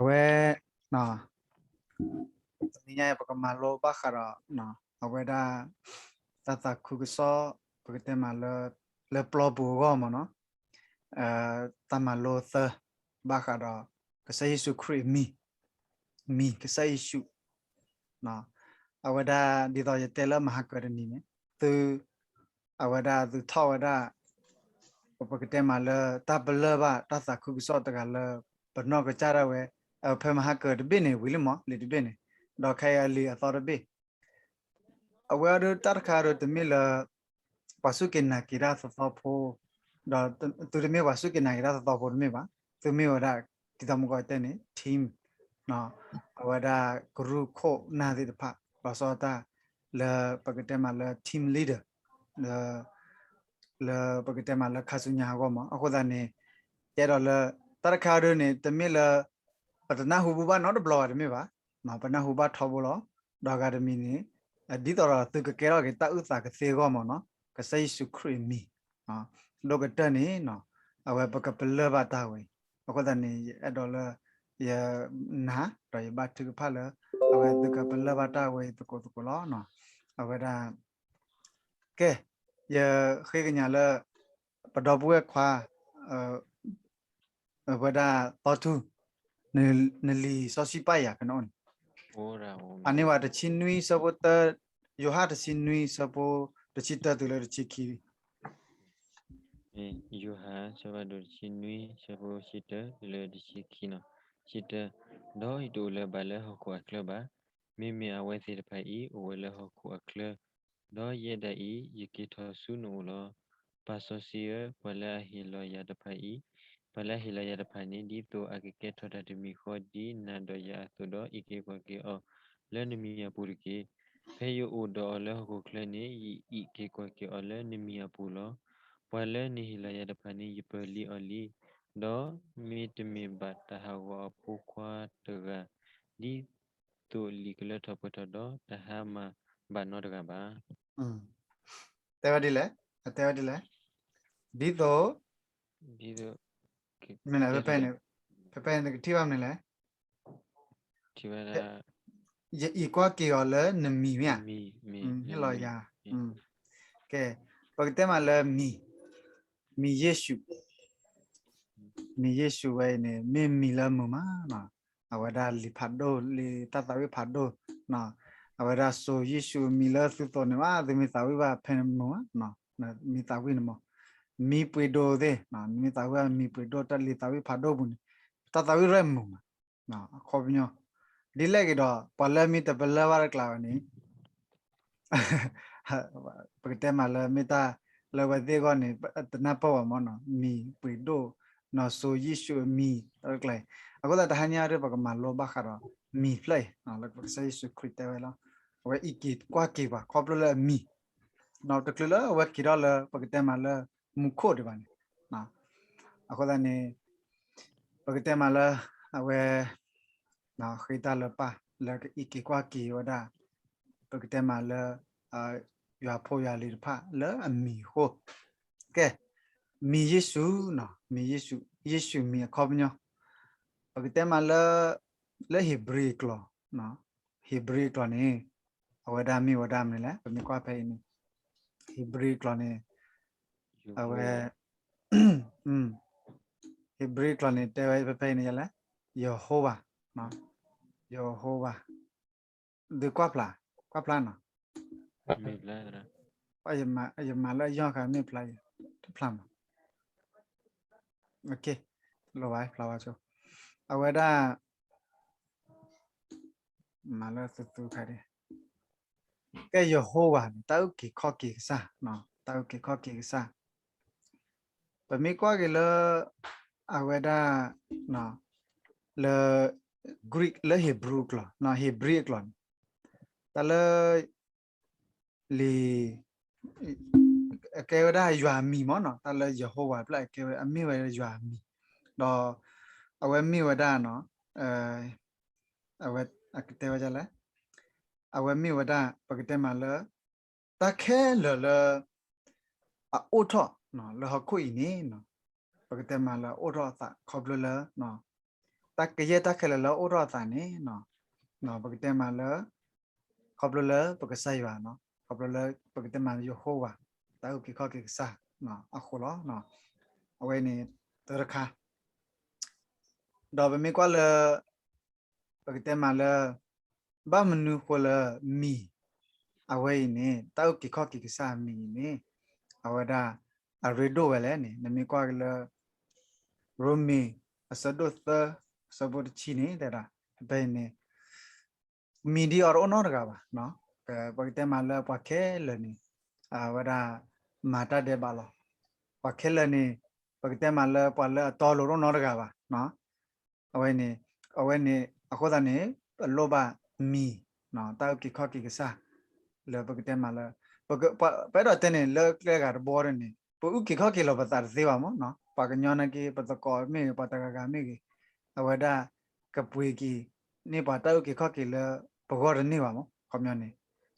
အဝဲ တနံၤညါအံၤ ပကမၤလိဘၣ်ဃးဒီး အဝဲဒၣ် တၢ်သးခုကစီၣ် ပကတဲမးလၢ လၢပျီပူၤအဂီၢ်မ့ၢ်နီၤ, တၢ်မၤလိသၢ ဘၣ်ဃးဒီး ကစၢ်ယ့ၣ်ၡူးခရံာ်အမံၤ, မံၤကစၢ်ယ့ၣ်ၡူး အဝဲဒၣ် ဒ်သိးယတဲလၢမဟါကၢၤတနံၤန့ၣ် သု အဝဲဒၣ်သုထီၣ်ဝဲဒၣ် ပကတဲမးလၢ တၢ်ပလၢၢ်ဘၣ်တၢ်သးခုကစီၣ်တဂၤလၢ ပနီၢ်ကစၢ်ဒၣ်ဝဲ ဖဲမဟါကၢၤတဘ့ၣ်န့ၣ် ဝံၤလံမး လံာ်တဘ့ၣ်န့ၣ် ဒီးခဲအံၤအလံာ်အသီတဘ့ၣ် အဝဲအဒိတၢ်တခါဒီးတမ့ၢ်လၢ ပှၤစူၢ်က့ၤနာ်က့ၤတၢ်သသီဖိ ဒီးသုတမ့ၢ်ပှၤစူၢ်က့ၤနာ်က့ၤတၢ်သသီဖိတမ့ၢ်ဘၣ်, သုမ့ၢ်ဝဲဒၣ် ဒ်သိးမုၢ်ကီၢ်တဲန့ၣ် team အဝဲဒၣ်ကရူၢ်ခိၣ်နၢ်သ့ၣ်တဖၣ် လီၤဆီဒၣ်တၢ် လၢပကတဲမးလၢ team leader လၢ လၢပကတဲမးလၢခါဆူညါအဂီၢ်မး အဃိသတးန့ၣ် ယအဲၣ်ဒိးလၢ တၢ်တခါဒီးန့ၣ် တမ့ၢ်လၢ ပတနၢ်ဟူဘူၣ်ဘၣ်နီတဘျီဘၣ်တမ့ၢ်ဘၣ်, ပနၢ်ဟူဘၣ်ထီဘိလီၤ. ဒီးဂၤတမံၤန့ၣ် ဒ်သိးဒီးသုကကဲထီၣ်က့ၤတၢ်အုၣ်သးကသ့အဂီၢ်မးနီၤ ကစၢ်ယ့ၣ်ၡူးခရံာ်အမံၤ ဒိၣ်ကတၢၢ်န့ၣ် အဝဲပကပလၢၢ်ဘၣ်တၢ်ဝဲအံၤ, အဃိသတးန့ၣ် ယအဲၣ်ဒိးလၢ ယနာ် ဒီးယဘါထုကဖၣ်လၢ အဝဲသုကပလၢၢ်ဘၣ်တၢ်ဝဲအံၤသကိးသကိးလီၤ. အဝဲဒၣ် ကဲ ယဃ့ကညးလၢ ပဒီပုၢ်ဝဲၢ်ခွါ အဝဲဒၣ်သီထူ နလံာ်စီဆှံပာ်ယၤဖဲနအိၣ်န့ၣ် အန့ၣ်ဝဲတဆံနွံဆၢဖိတၢ, ယိၤဟၣ်တဆံနွံဆၢဖိတဆံတၢတုၤလၢတဆံခံ ယိၤဟၣ် ဆၢဖးဒိၣ်တဆံနွံ ဆၢဖိတဆံတၢတုၤလၢတဆံခံနီၤ, တဆံတၢ, ဒီးယတအိၣ်လၢၤဘၣ်လၢဟီၣ်ခိၣ်အချၢဘၣ်. မ့မ့ၢ်အဝဲသ့ၣ်တဖၣ်အံၤ အိၣ်ဝဲလၢဟီၣ်ခိၣ်အချၢ, ဒီးယဲဒၣ်အံၤ ယက့ၤထီၣ်ဆူနအိၣ်လီၤ. ပၢ်စီဆှံဧၢ, ပှၤလၢအဟ့ၣ်လီၤယၤတဖၣ်အံၤ, ပှၤလၢအဟ့ၣ်လီၤယၤတဖၣ်န့ၣ် ဒ်သိးအကကဲထီၣ်တၢ်တမံၤဃီ ဒ်နၤဒီးယၤအသိးဒီး အံးက့ၤကွၢ်က့ၤအီၤလၢနမံၤအပူၤတက့ၢ်. ဖဲယအိၣ်ဒီးအီၤလၢဟီၣ်ခိၣ်ချၢန့ၣ် ယအံးက့ၤကွၢ်က့ၤအီၤလၢနမံၤအပူၤလီၤ. ပှၤလၢနဟ့ၣ်လီၤယၤတဖၣ်န့ၣ် ယပၢၢ်လံအီၤလံ, ဒီးမ့တမ့ၢ်ဘၣ်တၢ်ဟးဂီၤအဖိခွါတဂၤ, ဒ်သိးလံာ်ကလၢထီၣ်ပှဲၤထီၣ်ဒီး တဟါမၢ်ဘၣ်နီတဂၤဘၣ်. တဲဝဲဒ်လဲၣ်, အတဲဝဲဒ်လဲၣ်, ဒ်သိး မ့ၢ် ဖဲဖဲန့ၣ် နကထံၣ်ဘၣ်မနုၤလဲၣ်, ယအံးကွၢ်က့ၤအီၤလၢနမံၤမ့ၢ်ဧါ, ဟ့ၣ်လီၤယၤ, ကဲ, ပကတဲမးလၢမံၤ, မံၤယ့ၣ်ၡူး, မံၤယ့ၣ်ၡူးဝဲအံၤန့ၣ် မ့ၢ်မံၤလၢမုာ်မး, အဝဲဒၣ်လံာ်ဖးဒိၣ် လံာ်တၢ်သးဝံၣ်ဖးဒိၣ်, အဝဲဒၣ်စိၤယ့ၣ်ၡူးမံၤလၢသုသိးန့ၣ်မး သုမ့ၢ်သးဝံၣ်ဘၣ်ဖဲန့ၣ်မုာ်မး, မံၤသးဝံၣ်န့ၣ်မး, မံၤပှ့ၤဒိၣ်သ့ၣ်, မ့ၢ်သးဝံၣ်ဘၣ်မံၤပှ့ၤဒိၣ်တၢ်လံာ်သးဝံၣ်ဖးဒိၣ်ပူၤန့ၣ်, တၢ်သးဝံၣ်ရဲၣ်မုာ်မး, အခီပညီ, ဒ်လဲၣ်ဂ့ၤဒီး ပှၤလၢမ့ၢ်တပလၢၢ်ဘၣ်တကျါဘၣ်န့ၣ် ပကတဲမးလၢမ့ၢ်တၢ်လၢဝဲသ့ၣ်အဂီၢ်န့ၣ် တနၢ်ပၢၢ်ဘၣ်မးနီၤ, မံၤပှ့ၤဒိၣ်, နီၢ်စိၤယ့ၣ်ၡူးအမံၤတၢ်တကျါအံၤ, အဃိသတးတဟါညါဒီး ပကမၤလိဘၣ်ဃးဒီး မံၤဖျၢၣ်အံၤ လၢပကစၢ်ယ့ၣ်ၡူးခရံာ်တဲဝဲလီၤ, အဝဲအံးက့ၤကွၢ်က့ၤပှၤခီဖျိလၢအမံၤ, နီၢ်တချုးလၢအဝဲက့ၤထီၣ်လၢ ပကတဲမးလၢ မူခိၣ်ဒံးဘၣ်န့ၣ်, အဃိသတးန့ၣ် ပကတဲမးလၢ အဝဲ ဃ့တၢ်လၢပၢ် လၢကအံးက့ၤကွၢ်က့ၤဝဲဒၣ် ပကတဲမးလၢ ယွၤဖိယွၤလံၤတဖၣ်လၢအမံၤအဃိ, ကဲ, မံၤယ့ၣ်ၡူး, မံၤယ့ၣ်ၡူး, ယ့ၣ်ၡူးမံၤအခီပညီ, ပကတဲမးလၢ လၢဧ့ၤဘြံၤအကျိာ်, ဧ့ၤဘြံၤအကျိာ်န့ၣ် အဝဲဒၣ်မ့ၢ်ဝဲဒၣ်မနုၤလဲၣ်, ပမ့ၢ်ကွၢ်ဖဲအံၤန့ၣ် ဧ့ၤဘြံၤအကျိာ်န့ၣ် အဝဲ ဧ့ၤဘြံၤအကျိာ်န့ၣ် တဲဝဲဖဲဖဲအံၤန့ၣ်ယလဲၣ်, ယဟိဝၤ, ယဟိဝၤ, ဒုးကွၢ်ဖျါ, ကွၢ်ဖျါနီၤ, ယမၤလၢအယီၢ်ဃာ်မ့ၢ်ဖျါ, တဖျါမး, လိၣ်ဘၣ်ဖျါဝဲဆိ, အဝဲဒၣ် မၤလၢသုသူခါဒံး, ကဲယဟိဝၤန့ၣ် တၢ်အုၣ်က့ၤခီၣ်က့ၤကစၢ်, တၢ်အုၣ်က့ၤခီၣ်က့ၤကစၢ်, ပမ့ၢ်ကွၢ်က့ၤလၢ အဝဲဒၣ် လၢ Greek လၢ Hebrew အကျိာ်, Hebrew အကျိာ်န့ၣ် တၢ်လၢ လံာ် အကဲဝဲဒၣ်ယွၤအမံၤမ့ၢ်နီၤ, တၢ်လၢယဟိဝၤဖျၢၣ်အကဲဝဲ အမ့ၢ်ဝဲယွၤအမံၤ, ဒီး အဝဲမ့ၢ်ဝဲဒၣ်နီၤ, အဝဲ အကတဲဝဲဒ်လဲၣ်, အဝဲမ့ၢ်ဝဲဒၣ် ပကတဲမးလၢ တၢ်ခဲလၢာ်လၢ အအိၣ်ထီၣ်လၢဟီၣ်ခိၣ်အံၤန့ၣ် ပကတဲမးလၢအအိၣ်ထီၣ်အသးခီဖျိလၢ တၢ်ကယဲၢ်တၢ်ခဲလၢာ်လၢအအိၣ်ထီၣ်အသးန့ၣ် ပကတဲမးလၢ ခီဖျိလၢပကစၢ်ယွၤနီၤ, ခီဖျိလၢပကတဲမးလၢယဟိဝၤ တၢ်အုၣ်က့ၤခီၣ်က့ၤကစၢ် အဃိလီၤ. အဝဲန့ၣ် တၢ်တခါ ဒီးပမ့ၢ်ကွၢ်လၢ ပကတဲမးလၢ ဘၣ်မနုၤဃိလၢမံၤ အဝဲအံၤန့ၣ် တၢ်အုၣ်က့ၤခီၣ်က့ၤကစၢ်အမံၤအံၤန့ၣ် အဝဲဒၣ် အရ့ဒိၣ်ဝဲလဲၣ်န့ၣ် နမ့ၢ်ကွၢ်က့ၤလၢ ရိမ့ၤ အဆၢဒိၣ်သၢ အဆၢဖိတဆံန့ၣ် တဲဒၣ် ဖဲအံၤန့ၣ် မံၤဒ်အီၤတအိၣ်နီတဂၤဘၣ်. ပကတဲမးလၢပှၤခဲလၢာ်န့ၣ် အဝဲဒၣ် မၤတၢ်ဒဲးဘးလီၤ. ပှၤခဲလၢာ်န့ၣ် ပကတဲမးလၢပှၤလၢအတီအလိၤတအိၣ်နီတဂၤဘၣ်. အဝဲန့ၣ် အဝဲန့ၣ် အဃိသတးန့ၣ် ပလိၣ်ဘၣ်မံၤ တၢ်အုၣ်က့ၤခီၣ်က့ၤကစၢ် လၢပကတဲမးလၢ ပအဲၣ်ဒိးတဲန့ၣ် လၢကျဲဂၤတဘိဒီးန့ၣ် ပအုၣ်က့ၤခီၣ်က့ၤလီၤပသးတသ့ဘၣ်မး. ပှၤကညီနာ်က့ ပသကိးမ့ၢ်ဂ့ၤ ပှၤတဂၤဂၤမ့ၢ်ဂ့ၤ အဝဲဒၣ် ကပှ့ၤက့ၤန့ၢ်ပှၤတၢ်အုၣ်က့ၤခီၣ်က့ၤလၢပဂီၢ်တန့ၢ်ဘၣ်မး ခီပညီန့ၣ်.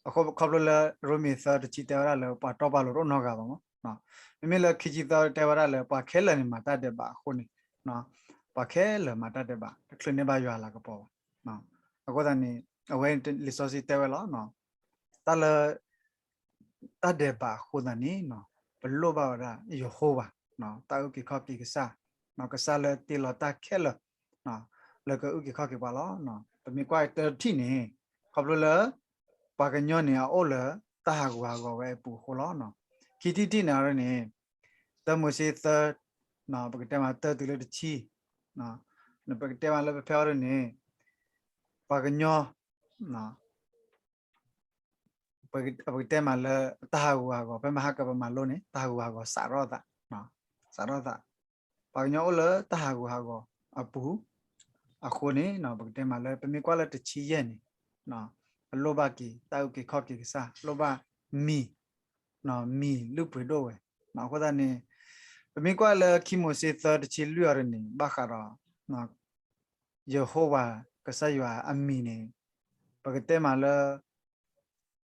အဃိခီဖျိလၢရိမ့ၤသၢတဆံတဲဝဲဒၣ်လၢ ပှၤတီပှၤလိၤတအိၣ်နီတဂၤဘၣ်မး. မ့မ့ၢ်လၢခံဆံသၢတဲဝဲဒၣ်လၢ ပှၤခဲလၢာ်န့ၣ်မၤတၢ်ဒဲးဘးအဃိန့ၣ် ပှၤခဲလၢာ်မၤတၢ်ဒဲးဘး တချုးန့ၢ်ဘၣ်ယွၤအလၤကပီၤဘၣ်. အဃိသတးန့ၣ် အဝဲလံာ်စီဆှံတဲဝဲလီၤ တၢ်လၢ တၢ်ဒဲးဘးအဃိသတးန့ၣ် ပလိၣ်ဘၣ်ဝဲဒၣ်ယဟိဝၤ တၢ်အုၣ်က့ၤခီၣ်က့ၤကစၢ် ကစၢ်လၢတ့လီၤတၢ်ခဲလၢာ် လၢကအုၣ်က့ၤခီၣ်က့ၤပှၤလီၤ. ပမ့ၢ်ကွၢ်တထံၣ်န့ၣ် ခီဖျိလၢ ပှၤကညီန့ၣ် အအိၣ်လၢတၢ်ဟးဂူာ်ဟးဂီၤဝဲအပူၤအဃိလီၤ. ခံထံၣ်တထံၣ်န့ၣ်အီၤဒ်န့ၣ် တၢမိၤၡ့သၢ ပကတဲမးတၢတုၤလၢတဆံ ပကတဲမးလၢပဖဲအီၤဒ်န့ၣ် ပှၤကညီ ပကတဲမးလၢတၢ်ဟးဂူာ်ဟးဂီၤ ဖဲမဟါကပမၤလိန့ၣ် တၢ်ဟးဂူာ်ဟးဂီၤစးထီၣ်သး စးထီၣ်သး ပှၤကညီအိၣ်လၢတၢ်ဟးဂူာ်ဟးဂီၤအပူၤ အဃိန့ၣ် ပကတဲမးလၢပမ့ၢ်ကွၢ်လၢတဆံယဲၢ်န့ၣ် အလိၣ်ဘၣ်က့ၤတၢ်အုၣ်က့ၤခီၣ်က့ၤကစၢ် လိၣ်ဘၣ်မံၤ မံၤလုၢ်ပှ့ၤဒိၣ်ဝဲ အဃိသတးန့ၣ် ပမ့ၢ်ကွၢ်လၢခံမိၤၡ့သၢတဆံလွံၢ်အီၤဒ်န့ၣ် ဘၣ်ဃးဒီး ယဟိဝၤကစၢ်ယွၤအမံၤန့ၣ် ပကတဲမးလၢ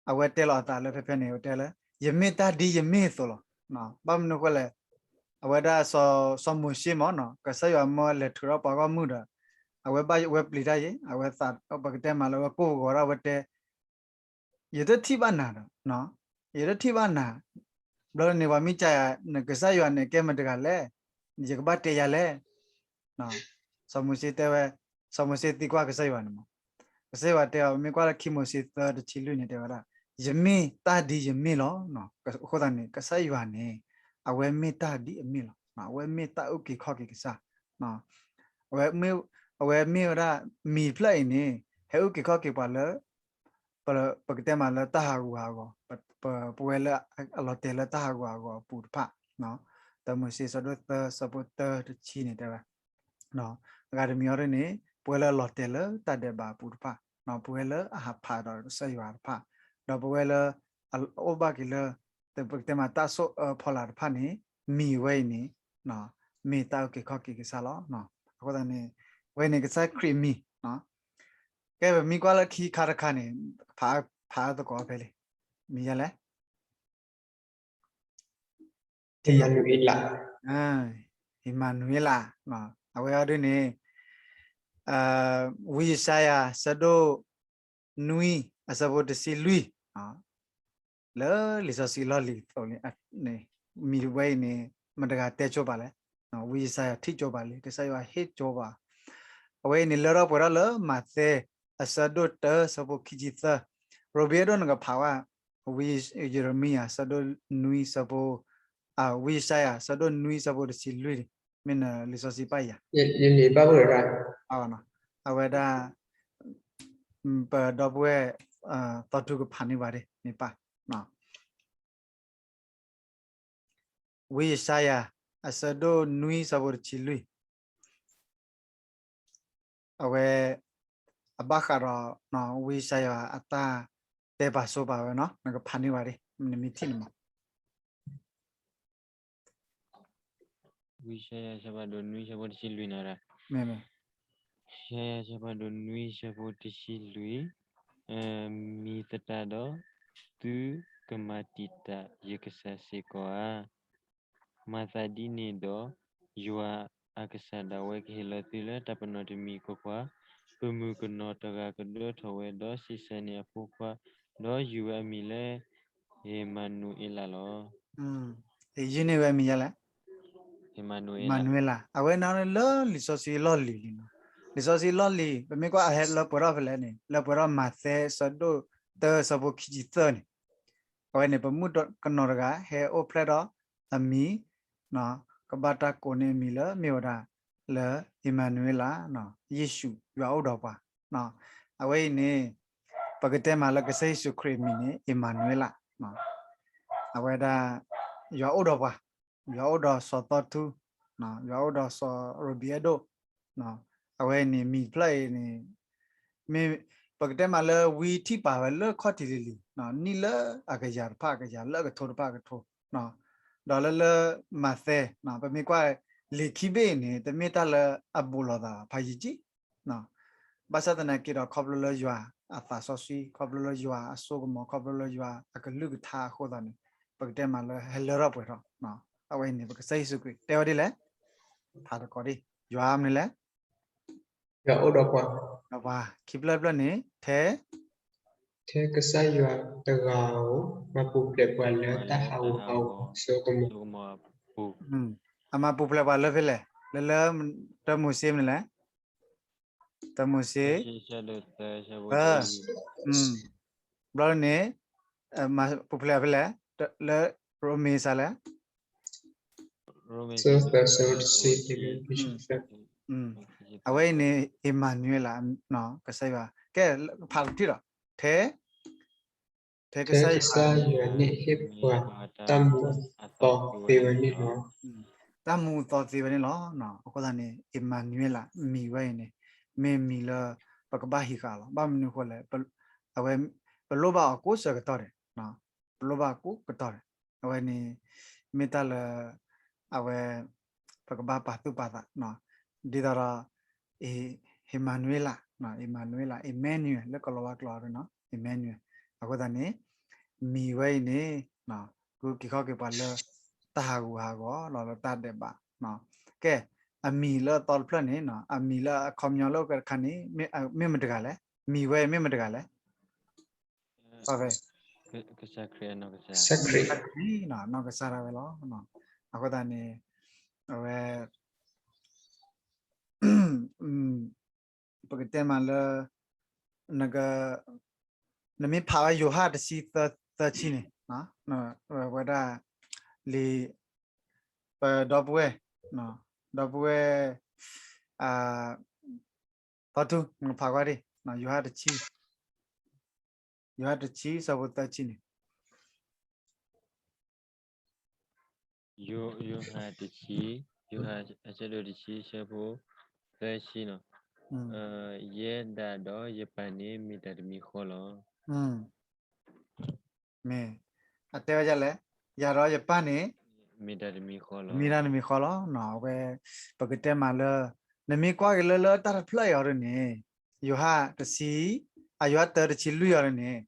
အဝဲတဲလီၤအသးလၢဖဲဖဲန့ၣ် အဝဲတဲလၢ ယမ့ၢ်တၢ်ဒ်ယမ့ၢ်အသိးလီၤ. ဘၣ်မနုၤဃိလဲၣ် အဝဲဒၣ်စီၤမိၤၡ့မ့ၢ်နီၤ ကစၢ်ယွၤမၢလဲၤထုးထီၣ်ပှၤဂီၢ်မုၢ်ဒီး အဝဲဘၣ်ဝဲပျံၤတၢ်ယံၤ အဝဲသးပကတဲမးလၢအဝဲကိၢ်ဂီၤဒၣ်ဝဲတဲ ယတထံၣ်ဘၣ်နၤဒီး ယတထံၣ်ဘၣ်နၤ ဘျီန့ၣ်ပှၤမ့ၢ်ကယၤ နကစၢ်ယွၤန့ၣ်ကဲမတၤတဂၤလဲၣ် ယကဘၣ်တဲယၤလဲၣ် စီၤမိၤၡ့တဲဝဲ စီၤမိၤၡ့သံကွၢ်ကစၢ်ယွၤန့ၣ်မး ကစၢ်ယွၤတဲအီၤ ပမ့ၢ်ကွၢ်လၢခံမိၤၡ့သၢတဆံလွံၢ်န့ၣ်တဲဝဲဒၣ် ယမ့ၢ်တၢ်ဒ်ယမ့ၢ်လီၤ. အဃိသတးန့ၣ် ကစၢ်ယွၤန့ၣ် အဝဲမ့ၢ်တၢ်ဒ်အမ့ၢ်လီၤ. အဝဲမ့ၢ်တၢ်အုၣ်က့ၤခီၣ်က့ၤကစၢ် အဝဲမ့ၢ်ဝဲဒၣ် မံၤဖျၢၣ်အံၤန့ၣ် ဟဲအုၣ်က့ၤခီၣ်က့ၤပှၤလၢ ပကတဲမးလၢတၢ်ဟးဂူာ်ဟးဂီၤ ပဝဲလၢအလီၤတဲာ်လၢတၢ်ဟးဂူာ်ဟးဂီၤအပူၤတဖၣ် တၢမိၤၡ့ဆၢဒိၣ်သၢဆၢဖိတၢတဆံန့ၣ်တဲဝဲ အဂၤတမံၤအီၤဒ်န့ၣ် ပဝဲလၢအလီၤတဲာ်လၢတၢ်ဒဲးဘးအပူၤတဖၣ် ပဝဲလၢအဟးဖးဒီးကစၢ်ယွၤတဖၣ် ဒီးပဝဲလၢ အအိၣ်ဘၣ်က့ၤလၢ ပကတဲမးတၢ်ဆိၣ်အၢဖီလာ်တဖၣ်န့ၣ် မံၤဝဲအံၤန့ၣ် မ့ၢ်တၢ်အုၣ်က့ၤခီၣ်က့ၤကစၢ်လီၤ. အဃိသတးန့ၣ် ဝဲန့ၣ်ကစၢ်ခရံာ်မံၤ ကဲပမ့ၢ်ကွၢ်လၢခံခါတခါန့ၣ် ဖးအါသကိးဖဲလံ မံၤယဲလဲၣ် အ့မၤနူၤအ့လး အ့မၤနူၤအ့လး အဝဲအီၤဒ်န့ၣ် ဝံယၡါယၤ ဆၢဒိၣ်နွံ အဆၢဖိတဆံလွံၢ် လၢလံာ်စီဆှံလီၢ်လံၤအသိးန့ၣ် မံၤတဝဲအံၤန့ၣ် မတၤတဂၤတဲကၠိပာ်လဲၣ် ဝံယၡါယၤထံၣ်ကၠိပာ်လံ ကစၢ်ယွၤဟ့ၣ်ကၠိပာ် အဝဲအံၤန့ၣ် လၢထီၣ်ပှဲၤထီၣ်လၢမးသဲ အဆၢဒိၣ်တၢ ဆၢဖိခံဆံသၢ ရိဘ့အဲၣ်ဒိၣ်နကဖးဝဲ ဝံယရမံယၤ ဆၢဒိၣ်နွံ ဆၢဖိ ဝံယၡါယၤ ဆၢဒိၣ်နွံ ဆၢဖိတဆံလွံၢ်န့ၣ် မ့ၢ်နလံာ်စီဆှံပာ်ယၤ ယမ့ၢ်ဘၣ်ဝဲဒၣ် အဝဲဒၣ် ပဒီပုၢ်ဝဲၢ် သီထူကဖးန့ၢ်ဘၣ်ဒ်မ့ၢ်ပၢ် ဝံယၡါယၤ အဆၢဒိၣ်နွံ ဆၢဖိတဆံလွံၢ် အဝဲ အဘၣ်ဃးဒီး ဝံယၡါယၤအတၢ်တဲပာ်ဆိပာ်ဝဲနီၤ နကဖးန့ၢ်ဘၣ်ဒ် နမ့ၢ်ထံၣ်န့ၣ်မး ဝံယၡါယၤ ဆၢဖးဒိၣ်နွံ ဆၢဖိတဆံလွံၢ်န့ၣ်ဒီး မ့ၢ်မ့ၢ် ယၡါယၤ ဆၢဖးဒိၣ်နွံ ဆၢဖိတဆံလွံၢ် မံၤသတးဒီး သုကမၤတံာ်တာ်ယကစၢ်စ့ၢ်ကီးဧါ. မၤသးဒ်န့ၣ်ဒီး ယွၤ အကစၢ်ဒၣ်ဝဲကဟ့ၣ်လီၤသုလၢတၢ်ပနီၣ်တမံၤအံၤအဃိ, ပမုၣ်ကနီၤတဂၤကဒိးထီၣ်ဝဲ, ဒီးဆံးစၢ်န့ၢ်အဖိခွါ, ဒီးယုၢ်ဝဲအမံၤလၢ ဧ့မၤနူၤအ့လးလီၤ. ယုၢ်န့ၢ်ဝဲအမံၤဒ်လဲၣ်. ဧ့မၤနူၤအ့လး. အဝဲန့ၣ်လၢလံာ်စီဆှံလီၢ်လံၤလံနီၤ. လံာ်စီဆှံလီၢ်လံၤ ပမ့ၢ်ကွၢ်အဟဲလၢပှဲၤထီၣ်ဖဲလဲၣ်န့ၣ်, လၢပှဲၤထီၣ်မးသဲအဆၢဒိၣ်တၢအဆၢဖိခံဆံသၢန့ၣ်, အဝဲန့ၣ် ပမုၣ်ကနီၤတဂၤဟဲအိၣ်ဖျဲၣ်ဒီးအမံၤ, ကဘၣ်တၢ်ကိးန့ၢ်အမံၤလၢမ့ၢ်ဝဲဒၣ်လၢ ဧ့မၤနူၤအ့လး, ယ့ၣ်ၡူးယွၤအိၣ်ဒီးပှၤ. အဝဲအံၤန့ၣ် ပကတဲမးလၢကစၢ်ယ့ၣ်ၡူးခရံာ်အမံၤန့ၣ် ဧ့မၤနူၤအ့လး. အဝဲဒၣ် ယွၤအိၣ်ဒီးပှၤ, ယွၤအိၣ်ဒီးစီၤသီထူ, ယွၤအိၣ်ဒီးစီၤရိဘံအဲၣ်ဒိၣ်, အဝဲန့ၣ်မံၤတဖျၢၣ်အံၤန့ၣ် မ့ၢ်ပကတဲမးလၢဝံထံၣ်ပာ်ဝဲလၢခီၣ်ထံးလံၤလံၤ, နံၣ်လၢအကယၤတဖၣ်အကယၤ လၢအကထိတဖၣ်အကထိ, ဒီးလၢလၢမးသဲ, ပမ့ၢ်ကွၢ် လံာ်ခံဘ့ၣ်အံၤန့ၣ် တမ့ၢ်တၢ်လၢအဘူးလိာ်သးဖးယံာ်ကံ ဘၣ်ဆၣ်သနာ်က့ဒီး ခီဖျိလၢယွၤအသးစီဆှံ, ခီဖျိလၢယွၤအစိကမီၤ, ခီဖျိလၢယွၤအကလုၢ်ကထါအဃိသတးန့ၣ် ပကတဲမးလၢဟဲလၢထီၣ်ပှဲၤထီၣ်. အဝဲအံၤန့ၣ် ပကစၢ်ယ့ၣ်ၡူးခရံာ်တဲဝဲဒ်လဲၣ်, ဖးသကိးဒ် ယွၤမနုၤလဲၣ်, ယွၤအိၣ်ဒီးပှၤ, ဒီးပှၤခံဖျၢၣ်တဖျၢၣ်န့ၣ် ထဲ ထဲကစၢ်ယွၤတဂၤဧိၤ မၤပူၤဖျဲးပှၤလၢတၢ်ဟးဂူာ်ဟးဂီၤအစိကမီၤ, အမၤပူၤဖျဲးပှၤလၢဖဲလဲၣ်, လၢလၢ တၢမိၤၡ့မနုၤလဲၣ်, တၢမိၤၡ့ သၢ, ဘျီန့ၣ် မၤပူၤဖျဲးဖဲလဲၣ်, လၢရိမ့ၤစးလဲၣ်, အဝဲအံၤန့ၣ် ဧ့မၤနူၤအ့လး, ကစၢ်ယွၤ, ကဲ ဖးတထံၣ်ဒီး ထဲ ထဲကစၢ်ယွၤ, ထဲကစၢ်ယွၤန့ၣ်ဟ့ၣ်ပှၤတၢ်မူအသီသ့ဝဲန့ၣ်လီၤ. တၢ်မူအသီသ့ဝဲန့ၣ်လီၤ. အဃိသတးန့ၣ် ဧ့မၤနူၤအ့လး မံၤဝဲအံၤန့ၣ် မ့ၢ်မံၤလၢ ပကဘၣ်ဟံးဃာ်လီၤ. ဘၣ်မနုၤအဃိလဲၣ်, အဝဲ ပလိၣ်ဘၣ်အီၤကိးဆၢကတီၢ်ဒဲး, ပလိၣ်ဘၣ်အီၤကိးကတီၢ်ဒဲး. အဝဲန့ၣ် မ့ၢ်တၢ်လၢ အဝဲ ပကဘၣ်ပာ်သူၣ်ပာ်သး ဒ်သိးဒီး ဧ့မၤနူၤအ့လး, ဧ့မၤနူၤအ့လး, အ့မဲနူၤအ့ လၢကီၤလၤဝါကျိာ်, ဧ့မဲနူၤအ့. အဃိသတးန့ၣ် မံၤဝဲအံၤန့ၣ် ကက့ၤခီၣ်က့ၤပှၤလၢ တၢ်ဟးဂူာ်ဟးဂီၤလီၤ, လၢတၢ်ဒဲးဘး. ကဲ အမံၤလၢအသီတဖျၢၣ်န့ၣ်, အမံၤလၢအခီပညီလၢအအိၣ်ကဲတခါန့ၣ် မ့ၢ်မတဂၤလဲၣ်, မံၤဝဲမ့ၢ်မတဂၤလဲၣ်. ကစၢ်ခရံာ်, ကစၢ်ခရံာ်, နီၢ်ကစၢ်ဒၣ်ဝဲလီၤ. အဃိသတးန့ၣ် အဝဲ ပကတဲမးလၢ နက နမ့ၢ်ဖးဝဲယိၤဟၣ်တဆံသၢဆံန့ၣ်, ဝဲဒၣ် လံာ် ပဒီပုၢ်ဝဲၢ်, ဒီပုၢ်ဝဲၢ် သီထူ နကဖးကွၢ်ဒံး, ယိၤဟၣ်တဆံ, ယိၤဟၣ်တဆံ ဆၢဖိသၢဆံန့ၣ် ယိၤဟၣ်တဆံ, ယိၤဟၣ်အဆၢဒိၣ်တဆံ ဆၢဖိသၢဆံနီၤ, ယဲဒၣ်ဒီးယပၢ်န့ၣ် မ့ၢ်တၢ်တမံၤဃီလီၤ. မ့ၢ် အတဲဝဲဒ်လဲၣ်, ယၤဒီးယပၢ်န့ၣ် မ့ၢ်တၢ်တမံၤဃီလီၤ, မ့ၢ်တၢ်တမံၤဃီလီၤ. အဝဲ ပကတဲမးလၢ နမ့ၢ်ကွၢ်က့ၤလၢလၢတၢ်တဖျၢၣ်အံၤအီၤဒ်န့ၣ်, ယိၤဟၣ်တဆံ, အယိၤဟၣ်တၢတဆံလွံၢ်အီၤဒ်န့ၣ်,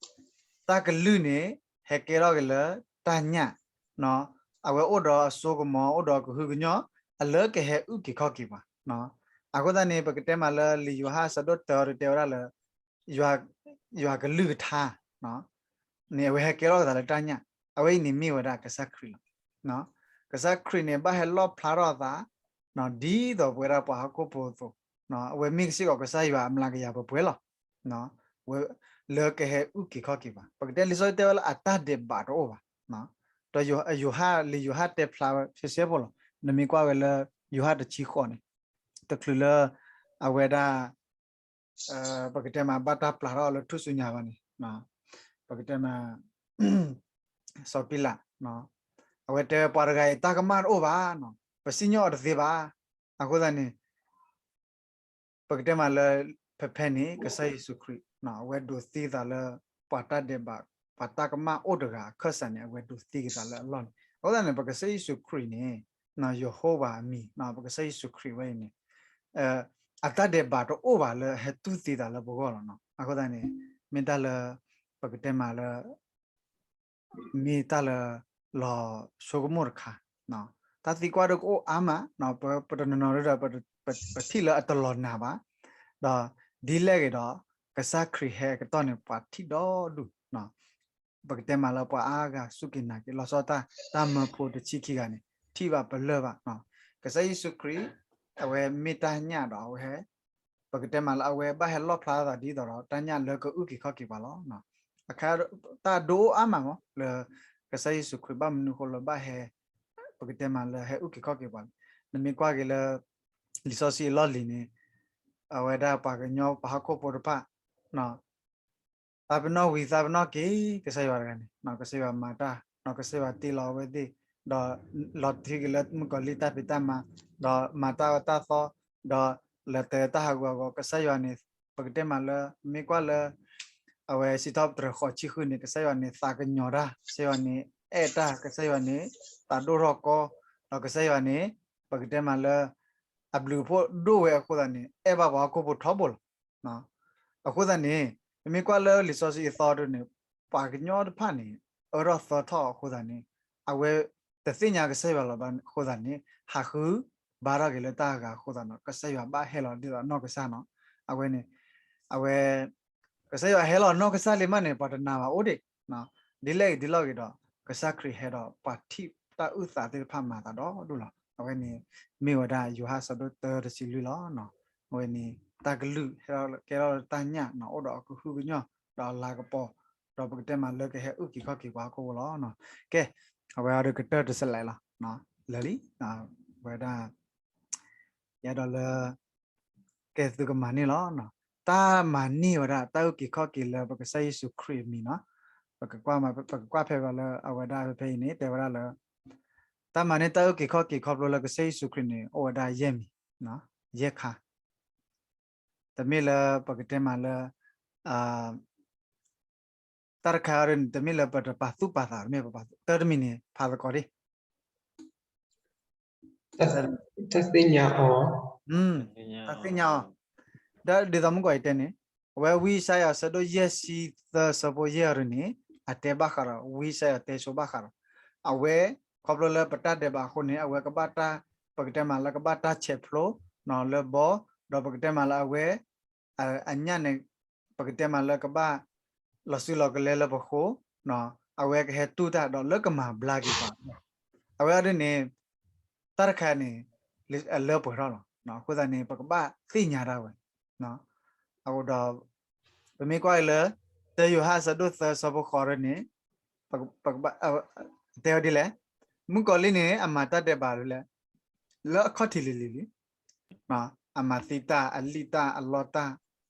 တၢ်ကလုၢ်န့ၣ် ဟဲကဲထီၣ်က့ၤလၢတၢ်ညၣ်, အဝဲအိၣ်ဒီးအစိကမီၤ အိၣ်ဒီးကဟုကညီၢ် အလၢကဟဲအုၣ်က့ၤခီၣ်က့ၤပှၤ. အဃိသတးန့ၣ် ပကတဲမးလၢလံာ်ယိၤဟၣ်အဆၢဒိၣ်တၢအီၤဒ်တဲဝဲဒၣ်လၢ ယွၤကလုၢ်ကထါ န့ၣ် အဝဲဟဲကဲထီၣ်အသးလၢတၢ်ညၣ်, အဝဲအံၤန့ၣ်မ့ၢ်ဝဲဒၣ်ကစၢ်ခရံာ်လီၤ. ကစၢ်ခရံာ်န့ၣ် ဘၣ်ဟဲလီၣ်ဖျါထီၣ်အသး ဒ်သိးပဝဲဒၣ်ပှၤဟီၣ်ခိၣ်ဖိအသိး, အဝဲမ့ၢ်စ့ၢ်ကီးကစၢ်ယွၤအမျးကယၤပှဲၤပှဲၤလီၤ. ဝဲ လၢကဟဲအုၣ်က့ၤခီၣ်က့ၤပှၤ, ပကတဲလံာ်စီဆှံတဲဝဲလၢအတၢ်ဒဲးဘးတအိၣ်ဘၣ်. ဒီးယိၤဟၣ် လံာ်ယိၤဟၣ်တဲဖျါဝဲဆဲဆဲဖိလီၤ. နမ့ၢ်ကွၢ်ဝဲလၢ ယိၤဟၣ်တဆံဃိးန့ၣ် တချုးလၢ အဝဲဒၣ် ပကတဲမး ဘၣ်တၢ်ပျၢ်ထီၣ်လၢထူၣ်စုညါဘၣ်န့ၣ်, ပကတဲမး စီၤပံလး အဝဲတဲဝဲ ပှၤတဂၤအံၤ တၢ်ကမၣ်တအိၣ်ဘၣ်, ပစံၣ်ညီၣ်အီၤတသ့ဘၣ်. အဃိသတးန့ၣ် ပကတဲမးလၢ ဖဲဖဲန့ၣ် ကစၢ်ယ့ၣ်ၡူးခရံာ် အဝဲဒိးသံသးလၢ ပှၤတၢ်ဒဲးဘး ပှၤတၢ်ကမၣ်အိၣ်တဂၤအခၢၣ်စးန့ၣ် အဝဲဒိးသံက့ၤသးလၢအလီၢ်န့ၣ်. အဃိသတးန့ၣ် ပကစၢ်ယ့ၣ်ၡူးခရံာ်န့ၣ် ယဟိဝၤအမံၤ ပကစၢ်ယ့ၣ်ၡူးခရံာ်ဝဲအံၤန့ၣ် အတၢ်ဒဲးဘးတအိၣ်ဘၣ်လၢဟဲတူၢ်သံသးလၢပဂီၢ်လီၤ. အဃိသတးန့ၣ် မ့ၢ်တၢ်လၢ ပကတဲမးလၢ မ့ၢ်တၢ်လၢ လီၤဆိကမိၣ်တခါ, တၢ် တၢ်သံကွၢ်ဒိၣ်ကအိၣ်အါမး, ပတနီၤနီၤဒ်ဒီး ပထံၣ်လၢအတလီၤနးဘၣ်, ဒီးဒ်လဲၣ်ဂ့ၤဒီး ကစၢ်ခရံာ်ဟဲအကတီၢ်န့ၣ် ပှၤထံၣ်ဒီဒူၣ်, ပကတဲမးလၢပှၤအါဂၤစူၢ်က့ၤနာ်က့ၤ လီၤဆီတၢ် တၢ်မၢဖိတဆံခံဂၤန့ၣ် ထံၣ်ဘၣ်ပလၢၢ်ဘၣ်, ကစၢ်ယ့ၣ်ၡူးခရံာ် အဝဲမ့ၢ်တၢ်ညၣ်ဒီးအဝဲ ပကတဲမးလၢအဝဲဘၣ်ဟဲလီၣ်ဖျါသးဒ်သိးဒီး တၢ်ညၣ်လၢကအုၣ်က့ၤခီၣ်က့ၤပှၤလီၤ. အခါ တၢ်ဒိအိၣ်အါမးမး လၢကစၢ်ယ့ၣ်ၡူးခရံာ်ဘၣ်မနုၤဃိလၢဘၣ်ဟဲ ပကတဲမးလၢဟဲအုၣ်က့ၤခီၣ်က့ၤပှၤလဲၣ်. နမ့ၢ်ကွၢ်က့ၤလၢ လံာ်စီဆှံအလီၢ်လံၤန့ၣ် အဝဲဒၣ်ပှၤကညီပှၤဟီၣ်ခိၣ်ဖိတဖၣ် သးပ့ၤနီၣ်ဝံၤသးပ့ၤနီၣ်က့ၤ ကစၢ်ယွၤတဂၤန့ၣ် ကစၢ်ယွၤမၤတၢ် ဒီးကစၢ်ယွၤတ့လီၤအဝဲသ့ၣ် ဒီးလီၤတံၢ်က့ၤလၢမုၣ်ကီၤလံၢ်တၢ်ဖံးတၢ်မၤ ဒီးမၤတၢ်အၢတၢ်သီ ဒီးလဲၤတၢ်ဟးဂူာ်ဟးဂီၤ ကစၢ်ယွၤန့ၣ် ပကတဲမးလၢ မ့ၢ်ကွၢ်လၢ အဝဲစံးထီၣ်ပတြၢၤဃိးဆံဃုန့ၣ် ကစၢ်ယွၤန့ၣ်သးကညီၤတၢ် ကစၢ်ယွၤန့ၣ်အဲၣ်တၢ် ကစၢ်ယွၤန့ၣ် သးဒိၣ်ထီၣ်ကီ ဒီးကစၢ်ယွၤန့ၣ် ပကတဲမးလၢ အဘျုးအဖှိၣ်ဒိၣ်ဝဲအဃိသတးန့ၣ် အဲၣ်ဘၣ်ပှၤဟီၣ်ခိၣ်ဖိထီဘိလီၤ. အဃိသတးန့ၣ် ပမ့ၢ်ကွၢ်လၢလံာ်စီဆှံအသီဒ်န့ၣ် ပှၤကညီတဖၣ်န့ၣ် အၢထီၣ်သီထီၣ်အဃိသတးန့ၣ် အဝဲတသ့ၣ်ညါကစၢ်ယွၤလီၤဘၣ်အဃိသတးန့ၣ် ဟးဃုဘါထီၣ်က့ၤလၢတၢ်ဂၤအဃိသတးန့ၣ် ကစၢ်ယွၤဘၣ်ဟဲလီၤဒ်သိးအနီၢ်ကစၢ်နီၤ အဝဲန့ၣ် အဝဲ ကစၢ်ယွၤဟဲလီၤနီၢ်ကစၢ်လံမးန့ၣ် ပှၤတနာ်ဘၣ်အိၣ်ဒံး ဒ်လဲၣ်ဂ့ၤဒ်လဲၣ်ဂ့ၤဒီး ကစၢ်ခရံာ်ဟဲဒီး ပှၤထံၣ်တၢ်အုၣ်သးသ့ၣ်တဖၣ်မၤသးဒီဒူၣ်လီၤ. အဝဲန့ၣ် မ့ၢ်ဝဲဒၣ်ယိၤဟၣ်အဆၢဒိၣ်တၢတဆံလွံၢ်လီၤ. အဝဲန့ၣ် တၢ်ကလုၢ်ဟဲလီၤကဲထီၣ်လၢတၢ်ညၣ် အိၣ်ဒီးအကဟုကညီၢ် ဒီးအလၤကပီၤ ဒီးပကတဲမးလၢကဟဲအုၣ်က့ၤခီၣ်က့ၤပှၤဟီၣ်ခိၣ်ဖိလီၤ. ကဲ အဝဲအံၤဒီးကတၢၢ်တစဲးလီၤ လၢာ်လံ ဝဲဒၣ် ယအဲၣ်ဒိးလၢ ကဲသုကမၤန့ၢ်လီၤ. တၢ်မၤန့ၢ်ဝဲဒၣ် တၢ်အုၣ်က့ၤခီၣ်က့ၤလၢပကစၢ်ယ့ၣ်ၡူးခရံာ်အမံၤနီၤ. ပကကွၢ်ဖဲလၢအဝဲဒၣ်ဖဲဖဲအံၤန့ၣ် တဲဝဲဒၣ်လၢ တၢ်မၤန့ၢ်တၢ်အုၣ်က့ၤခီၣ်က့ၤခီဖျိလၢကစၢ်ယ့ၣ်ၡူးခရံာ်န့ၣ် အိၣ်ဝဲဒၣ်ယဲၢ်မံၤ, ယဲၢ်ခါ တမ့ၢ်လၢပကတဲမးလၢ တၢ်တခါအံၤန့ၣ် တမ့ၢ်လၢပတပာ်သူၣ်ပာ်သး တမ့ၢ်ပပာ်သူၣ် တၢ်တမံၤန့ၣ် ဖးသကိးဒံး တၢ်သ့ၣ်ညါအီၤ, တၢ်သ့ၣ်ညါအီၤ, ဒီးဒ်သိးမုၢ်ကီၤအံၤတဲန့ၣ် အဝဲဝံယၡါယၤအဆၢဒိၣ်ယဲၢ်ဆံသၢဆၢဖိယဲၢ်အံၤန့ၣ် အတဲဘၣ်ဃးဒီး ဝံယၡါယၤတဲဆိဘၣ်ဃးဒီး အဝဲ ခီဖျိလၢပတၢ်ဒဲးဘးအဃိန့ၣ် အဝဲကဘၣ်တၢ် ပကတဲမးလၢကဘၣ်တၢ်ဆဲးဖျိ လၢဘီ ဒီးပကတဲမးလၢအဝဲ အညၣ်န့ၣ် ပကတဲမးလၢကဘၣ် လီၤစုလီၤကလဲလၢပဃိ အဝဲကဟဲတူၢ်တၢ်ဒီးလၢကမၤဘျါက့ၤပှၤ အဝဲအံၤဒ်န့ၣ် တၢ်တခါန့ၣ် အလၢပှဲၤထီၣ်လီၤ. အဃိသတးန့ၣ် ပကဘၣ်သ့ၣ်ညါဒၣ်ဝဲ အဃိဒီး ပမ့ၢ်ကွၢ်အံၤလၢ တၢယိၤဟၣ်အဆၢဒိၣ်သၢဆၢဖိဃိးန့ၣ် ပကဘၣ် တဲဝဲဒ်လဲၣ်, မုၣ်ကီၤလံၢ်န့ၣ် အမၤတၢ်ဒဲးဘးလၢလဲၣ်, လၢအခီၣ်ထံးလံၤလံၤလံ အမၤသံတၢ် အလံၣ်တၢ် အလီတၢ်,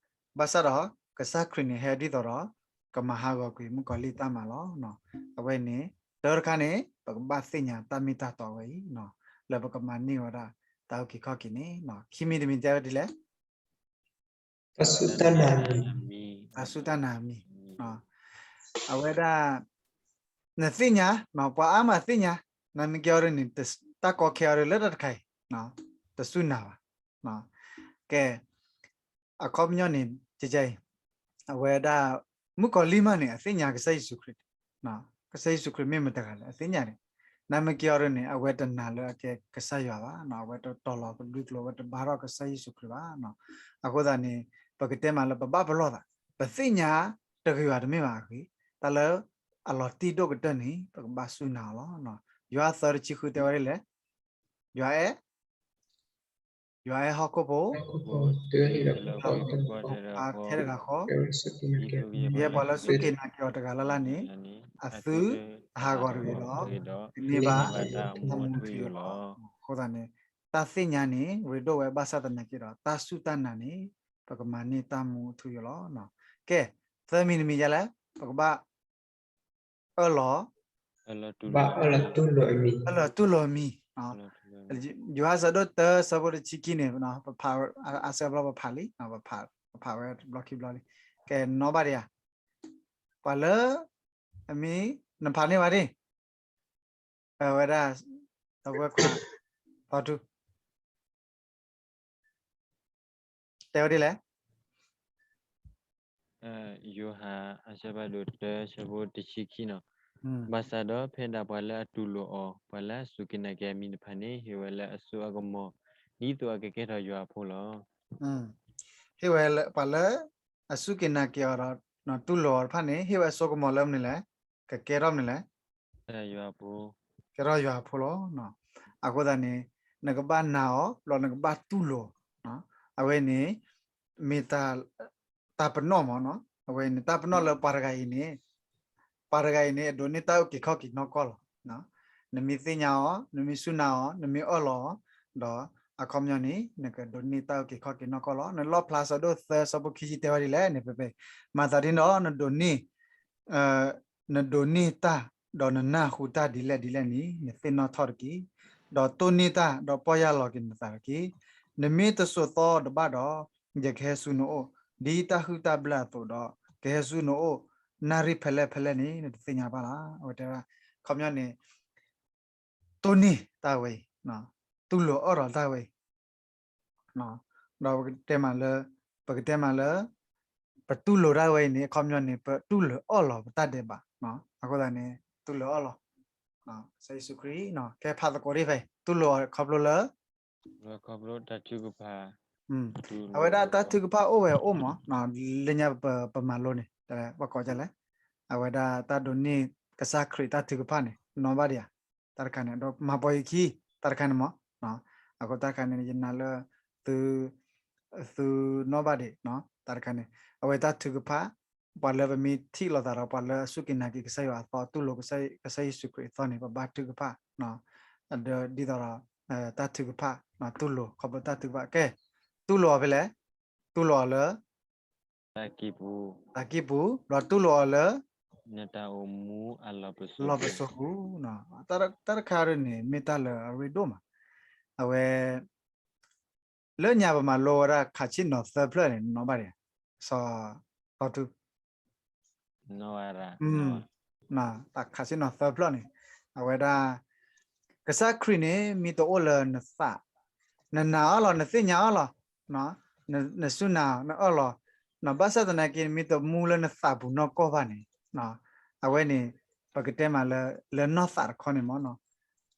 ဘၣ်ဆၣ်ဒီး ကစၢ်ခရံာ်န့ၣ် ဟဲဒ်သိးဒီး ကမၤဟးဂီၤကွံာ်မုၣ်ကီၤလံၢ်တၢ်မၤလီၤ. အဝဲန့ၣ် တၢတခါန့ၣ် ပကဘၣ်သ့ၣ်ညါတၢ်မ့ၢ်တၢ်တီဝဲအံၤ လၢပကမၤန့ၢ်ဝဲဒၣ် တၢ်အုၣ်က့ၤခီၣ်က့ၤန့ၣ် ခံမံၤတမံၤတဲဝဲဒ်လဲၣ် တၢ်စူၢ်တၢ်နာ်အမံၤ, တၢ်စူၢ်တၢ်နာ်အမံၤ, အဝဲဒၣ် နသ့ၣ်ညါ ပှၤအါမးသ့ၣ်ညါ နမ့ၢ်ကဲအီၤဒ်န့ၣ် တၢ်ကီခဲအီၤဒ်လၢတၢ်တခါအံၤ တစူၢ်နာ်ဘၣ်. ကဲ အခီပညီန့ၣ် ကကဲအံၤ အဝဲဒၣ် မုၣ်ကီၤလံၢ်မးန့ၣ် အသ့ၣ်ညါကစၢ်ယ့ၣ်ၡူးခရံာ်, ကစၢ်ယ့ၣ်ၡူးခရံာ်မ့ၢ်မတၤတဂၤလဲၣ် အသ့ၣ်ညါန့ၣ်, နမ့ၢ်ကဲအီၤဒ်န့ၣ် အဝဲတနာ်လၢအကဲကစၢ်ယွၤဘၣ်, အဝဲတတီၤလီၤကဒွံကျိၤ အဝဲတဘါထီၣ်ကစၢ်ယ့ၣ်ၡူးခရံာ်ဘၣ်. အဃိသတးန့ၣ် ပကတဲမးလၢပဘၣ်ပလီၢ်သး, ပသ့ၣ်ညါတဂ့ၤဘၣ်တမ့ၢ်ဘၣ်အဂ့ၢ်, တၢ်လၢအလီၤတံၢ်ဒိၣ်ကတၢၢ်န့ၣ် ပကဘၣ်စူၢ်နာ်အီၤလီၤ. ယိၤဟၣ်သၢတဆံဃုတဲဝဲဒ်လဲၣ်, ယွၤအဲၣ် ယွၤအဲၣ်ဟီၣ်ခိၣ်ဖိ ထဲတဂၤဃီ, ယဲပှၤလၢစူၢ်က့ၤနာ်က့ၤအီၤတဂၤလၢ်လၢ်န့ၣ် အသုတဟးဂီၤတဂ့ၤဒီး ကန့ၢ်ဘၣ်တၢ်မူအထူအယိာ်လီၤ. အဃိသတးန့ၣ် တၢ်သ့ၣ်ညါန့ၣ် ရ့ဒိၣ်ဝဲဘၣ်ဆၣ်သနာ်က့ဒီး တၢ်စူၢ်တၢ်နာ်န့ၣ် ပကမၤန့ၢ်တၢ်မူအထူအယိာ်လီၤ. ကဲ သၢမံၤတမံၤယဲလဲၣ်, ပကဘၣ် အၢၣ်လီၤ ဘၣ်အၢၣ်လီၤတူၢ်လိာ်အမံၤ, အၢၣ်လီၤတူၢ်လိာ်အမံၤ, ယိၤဟၣ်ဆၢဒိၣ်တၢဆၢဖိတဆံခံန့ၣ် ပဖးအါဆၢဘျီပဖးလံ, ပဖးဝဲတဘျီခံဘျီလံ. ကဲနီၣ်ဘၣ်ဒံးဧါ, ပှၤလၢ အမံၤ နဖးန့ၢ်ဘၣ်ဒံး, အဝဲဒၣ် သဝဲခွါ ဖီထူ တဲဝဲဒ်လဲၣ်. ယိၤဟၣ်အဆၢဖးဒိၣ်တၢဆၢဖိတဆံခံနီၤ, ဘၣ်ဆၣ်ဒီးဖဲဒၣ်ပှၤလၢအတူၢ်လိာ်အီၤ, ပှၤလၢအစူၢ်က့ၤနာ်က့ၤအမံၤတဖၣ်န့ၣ် ဟ့ၣ်ဝဲလၢအစိအကမီၤ ဒ်သိးအကကဲထီၣ်ယွၤအဖိလီၤ. ဟ့ၣ်ဝဲပှၤလၢအစူၢ်က့ၤနာ်က့ၤအီၤဒီး တူၢ်လိာ်အီၤတဖၣ်န့ၣ် ဟ့ၣ်ဝဲအစိကမီၤလၢမနုၤလဲၣ်, ကကဲထီၣ်မနုၤလဲၣ်, ကဲထီၣ်ယွၤအဖိလီၤ. အဃိသတးန့ၣ် နကဘၣ်နာ်အီၤ ဒီးနကဘၣ်တူၢ်လိာ်အီၤ, အဝဲန့ၣ် မ့ၢ်တၢ်ပနီၣ်မး, အဝဲန့ၣ် တၢ်ပနီၣ်လၢပှၤတဂၤအံၤန့ၣ် ပှၤတဂၤအံၤန့ၣ် အဒိးန့ၢ်တၢ်အုၣ်က့ၤခီၣ်က့ၤနီၢ်ကီၢ်လီၤ. နမ့ၢ်သ့ၣ်ညါအီၤ, နမ့ၢ်စူၢ်နာ်အီၤ, နမ့ၢ်အၢၣ်လီၤအီၤ, ဒီးအခီပညီန့ၣ် နကဒိးန့ၢ်တၢ်အုၣ်က့ၤခီၣ်က့ၤနီၢ်ကီၢ်လီၤ. နလီၣ်ဖျါ ဆၢဒိၣ်သၢ ဆၢဖိခံဆံ တဲဝဲဒ်လဲၣ်န့ၣ်, ဖဲဖဲ မၤသးဒ်န့ၣ်ဒီး နဒိးန့ၢ် နဒိးန့ၢ်တၢ် ဒီးနနၢ်ဟူတၢ်ဒ်လဲၣ်ဒ်လဲၣ်န့ၣ် နသ့ၣ်နီၣ်ထီၣ်တက့ၢ်. ဒီးတိၢ်န့ၢ်တၢ် ဒီးပီၢ်ယၢ်လီၤက့ၤနသးတက့ၢ်. နမ့ၢ်တစိာ်သီတဘၣ်ဒီး ယကဟဲဆူနအိၣ် ဒ်တၢ်ဟုၣ်တၢ်ဘျၣ်အသိးဒီး ကဟဲဆူနအိၣ် နၣ်ရံၣ်ဖဲလဲၣ်ဖဲလဲၣ်န့ၣ် နတသ့ၣ်ညါဘၣ်လီၤ. အဝဲတဲဒၣ် အခီပညီန့ၣ် တိၢ်န့ၢ်တၢ်ဝဲအံၤ, တူၢ်လိာ်အၢၣ်လီၤတၢ်ဝဲအံၤ ဒီးပကတဲမးလၢ ပကတဲမးလၢ ပတူၢ်လိာ်တၢ်ဝဲအံၤန့ၣ် အခီပညီန့ၣ် ပတူၢ်လိာ်အၢၣ်လီၤပတၢ်ဒဲးဘး, အဃိသတးန့ၣ် တူၢ်လိာ်အၢၣ်လီၤ ကစၢ်ယ့ၣ်ၡူးခရံာ်, ကဲဖးသကိးဒ်ဖဲ တူၢ်လိာ်ခီဖျိလၢ ခီဖျိတၢ်ထုကဖၣ်, အဝဲဒၣ်တၢ်ထုကဖၣ်အိၣ်ဝဲအိၣ်မး, လၢညါပမၤလိန့ၣ် ပကိးဒ်လဲၣ်, အဝဲဒၣ်တၢ်ဒိးန့ၢ်ကစၢ်ခရံာ်တၢ်ထုကဖၣ်န့ၣ် နီၣ်ဘၣ်ဒံးဧါ, တၢ်တခါန့ၣ် ဒီးမၤပိာ်ယခံ တၢ်တခါန့ၣ်မး, အဃိတၢ်တခါန့ၣ် ယနာ်လၢ သု သုနီၣ်ဘၣ်ဒံး တၢ်တခါန့ၣ် အဝဲတၢ်ထုကဖၣ်, ပှၤလၢပမ့ၢ်ထံၣ်လိာ်သးဒီး ပှၤလၢအစူၢ်က့ၤနာ်က့ၤကစၢ်ယွၤအသီ တူၢ်လိာ်ကစၢ်ယ့ၣ်ၡူးခရံာ်အသီန့ၣ် ပဘၣ်ထုကဖၣ်, ဒီးဒ်သိးဒီး တၢ်ထုကဖၣ်, တူၢ်လိာ်ခီဖျိတၢ်ထုကဖၣ်, ကဲ တူၢ်လိာ်အီၤဖဲလဲၣ်, တူၢ်လိာ်အီၤလၢ တၢ်ကံၢ်ပူၤ, တၢ်ကံၢ်ပူၤ, ဒီးတူၢ်လိာ်အီၤလၢ နတၢ်အိၣ်မူအလီၢ်ပစိာ်ပူၤ, တၢ်တခါန့ၣ် မ့ၢ်တၢ်လၢအရ့ဒိၣ်မး, အဝဲ လၢညါပမၤလိဝဲဒၣ်ခးဆ့ၣ်နီၤသၢဖျၢၣ်န့ၣ် နီၣ်ဘၣ်ဒံး, စီၤ စီၤထူ တၢ်ခးဆ့ၣ်နီၤသၢဖျၢၣ်န့ၣ် အဝဲဒၣ် ကစၢ်ခရံာ်န့ၣ် မ့ၢ်တအိၣ်လၢနသး, နနာ်အီၤလီၤ, နသ့ၣ်ညါအီၤလီၤ, နစူၢ်နာ် နအၢၣ်လီၤ, ဘၣ်ဆၣ်သနာ်က့ မ့ၢ်တမူလၢနသးပူၤနီၢ်ကီၢ်ဘၣ်န့ၣ်, အဝဲန့ၣ် ပကတဲမးလၢ လၢနီၢ်သးတခီန့ၣ်မး,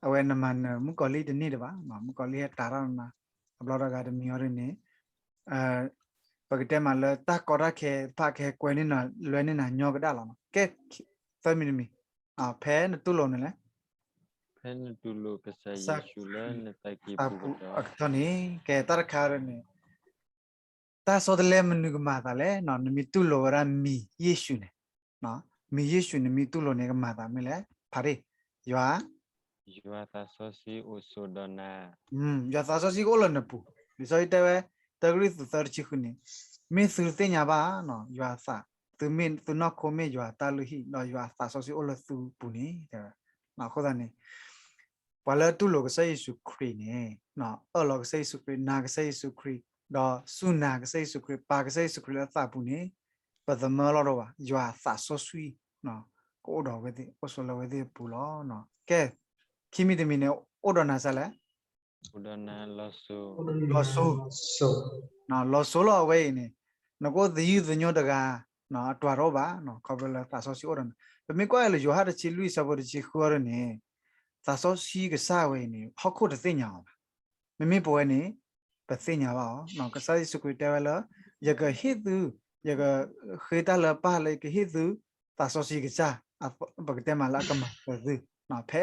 အဝဲနမၤနၢၤမုၣ်ကီၤလံၢ်တန့ၢ်တဘၣ်, မုၣ်ကီၤလံၢ်ဟဲတၤထီၣ်နၤ အဘျီတဂၤတမံၤအီၤဒ်န့ၣ် ပကတဲမးလၢတၢ်ကီတၢ်ခဲတဖၣ်ကဟဲကွဲန့ၢ်နၤ လွဲန့ၢ်နၤညီကဒၣ်လီၤ. ကဲ သၢမံၤတမံၤ, ဖဲနတူၢ်လိာ်န့ၣ်လဲၣ်, ဖဲနတူၢ်လိာ်ကစၢ်ယ့ၣ်ၡူးလၢ နသးကံၢ်ပူၤအကတီၢ်န့ၣ်, ကဲတၢ်တခါန့ၣ် တၢ်ဆီတလဲမနုၤကမၤသးလဲၣ်, နမ့ၢ်တူၢ်လိာ်ဝဲဒၣ်မံၤယ့ၣ်ၡူးန့ၣ်, မံၤယ့ၣ်ၡူးနမ့ၢ်တူၢ်လိာ်န့ၣ် ကမၤသးမနုၤလဲၣ်, ဖးဒ့ၣ်, ယွၤ ယွၤသးစီဆှံအိၣ်ဆိးဒီးနၤ, ယွၤသးစီဆှံကအိၣ်လၢနပူၤ, လံာ်စီဆှံတဲဝဲ တၢကရံၣ်သူး သၢ တဆံဃုန့ၣ်, မ့ၢ်သုတသ့ၣ်ညါဘၣ် ယွၤသး, သုမ့ၢ်သုနီၢ်ခိမ့ၢ်ယွၤတၢ်လုၢ်ဟံၣ် ဒီးယွၤသးစီဆှံအိၣ်လၢသုပူၤန့ၣ်, အဃိသတးန့ၣ် ပှၤလၢတူၢ်လိာ်ကစၢ်ယ့ၣ်ၡူးခရံာ်န့ၣ် အၢၣ်လီၤကစၢ်ယ့ၣ်ၡူးခရံာ်, နာ်ကစၢ်ယ့ၣ်ၡူးခရံာ်, ဒီးစူၢ်နာ်ကစၢ်ယ့ၣ်ၡူးခရံာ်, ပာ်ကစၢ်ယ့ၣ်ၡူးခရံာ်လၢအသးပူၤန့ၣ်, ပသမၢလီၤဒီးဘၣ်, ယွၤသးစီဆှံ ကအိၣ်ဒီးအဝဲသ့ၣ်, အိၣ်ဆိးလၢအဝဲသ့ၣ်အပူၤလီၤ. ကဲ, ခံမံၤတမံၤန့ၣ် အိၣ်ဒီးနၤစ့ၢ်လဲၣ်, လီၤစိၤ, လီၤစိၤလီၤ. အဝဲအံၤန့ၣ် နကအိၣ်သယုၢ်သညိတဂၤ အတၢ်တအိၣ်ဘၣ်, ခီဖျိလၢသးစီဆှံအိၣ်ဒီးနၤ. ပမ့ၢ်ကွၢ်လၢယိၤဟၣ် တဆံလွံၢ် ဆၢဖိ တဆံဃုအီၤဒ်န့ၣ်, သးစီဆှံကစၢ်ဝဲအံၤန့ၣ် ဟီၣ်ခိၣ်တသ့ၣ်ညါအီၤဘၣ်. မ့မ့ၢ်ပဝဲန့ၣ် ပသ့ၣ်ညါဘၣ်အီၤ, ကစၢ်ယ့ၣ်ၡူးခရံာ်တဲဝဲလၢ ယကဟ့ၣ်သု, ယကဃ့တၢ်လၢပၢ်လၢယကဟ့ၣ်သု သးစီဆှံကစၢ်, ပကတဲမးလၢအကမၤစၢၤသု, ဖဲ,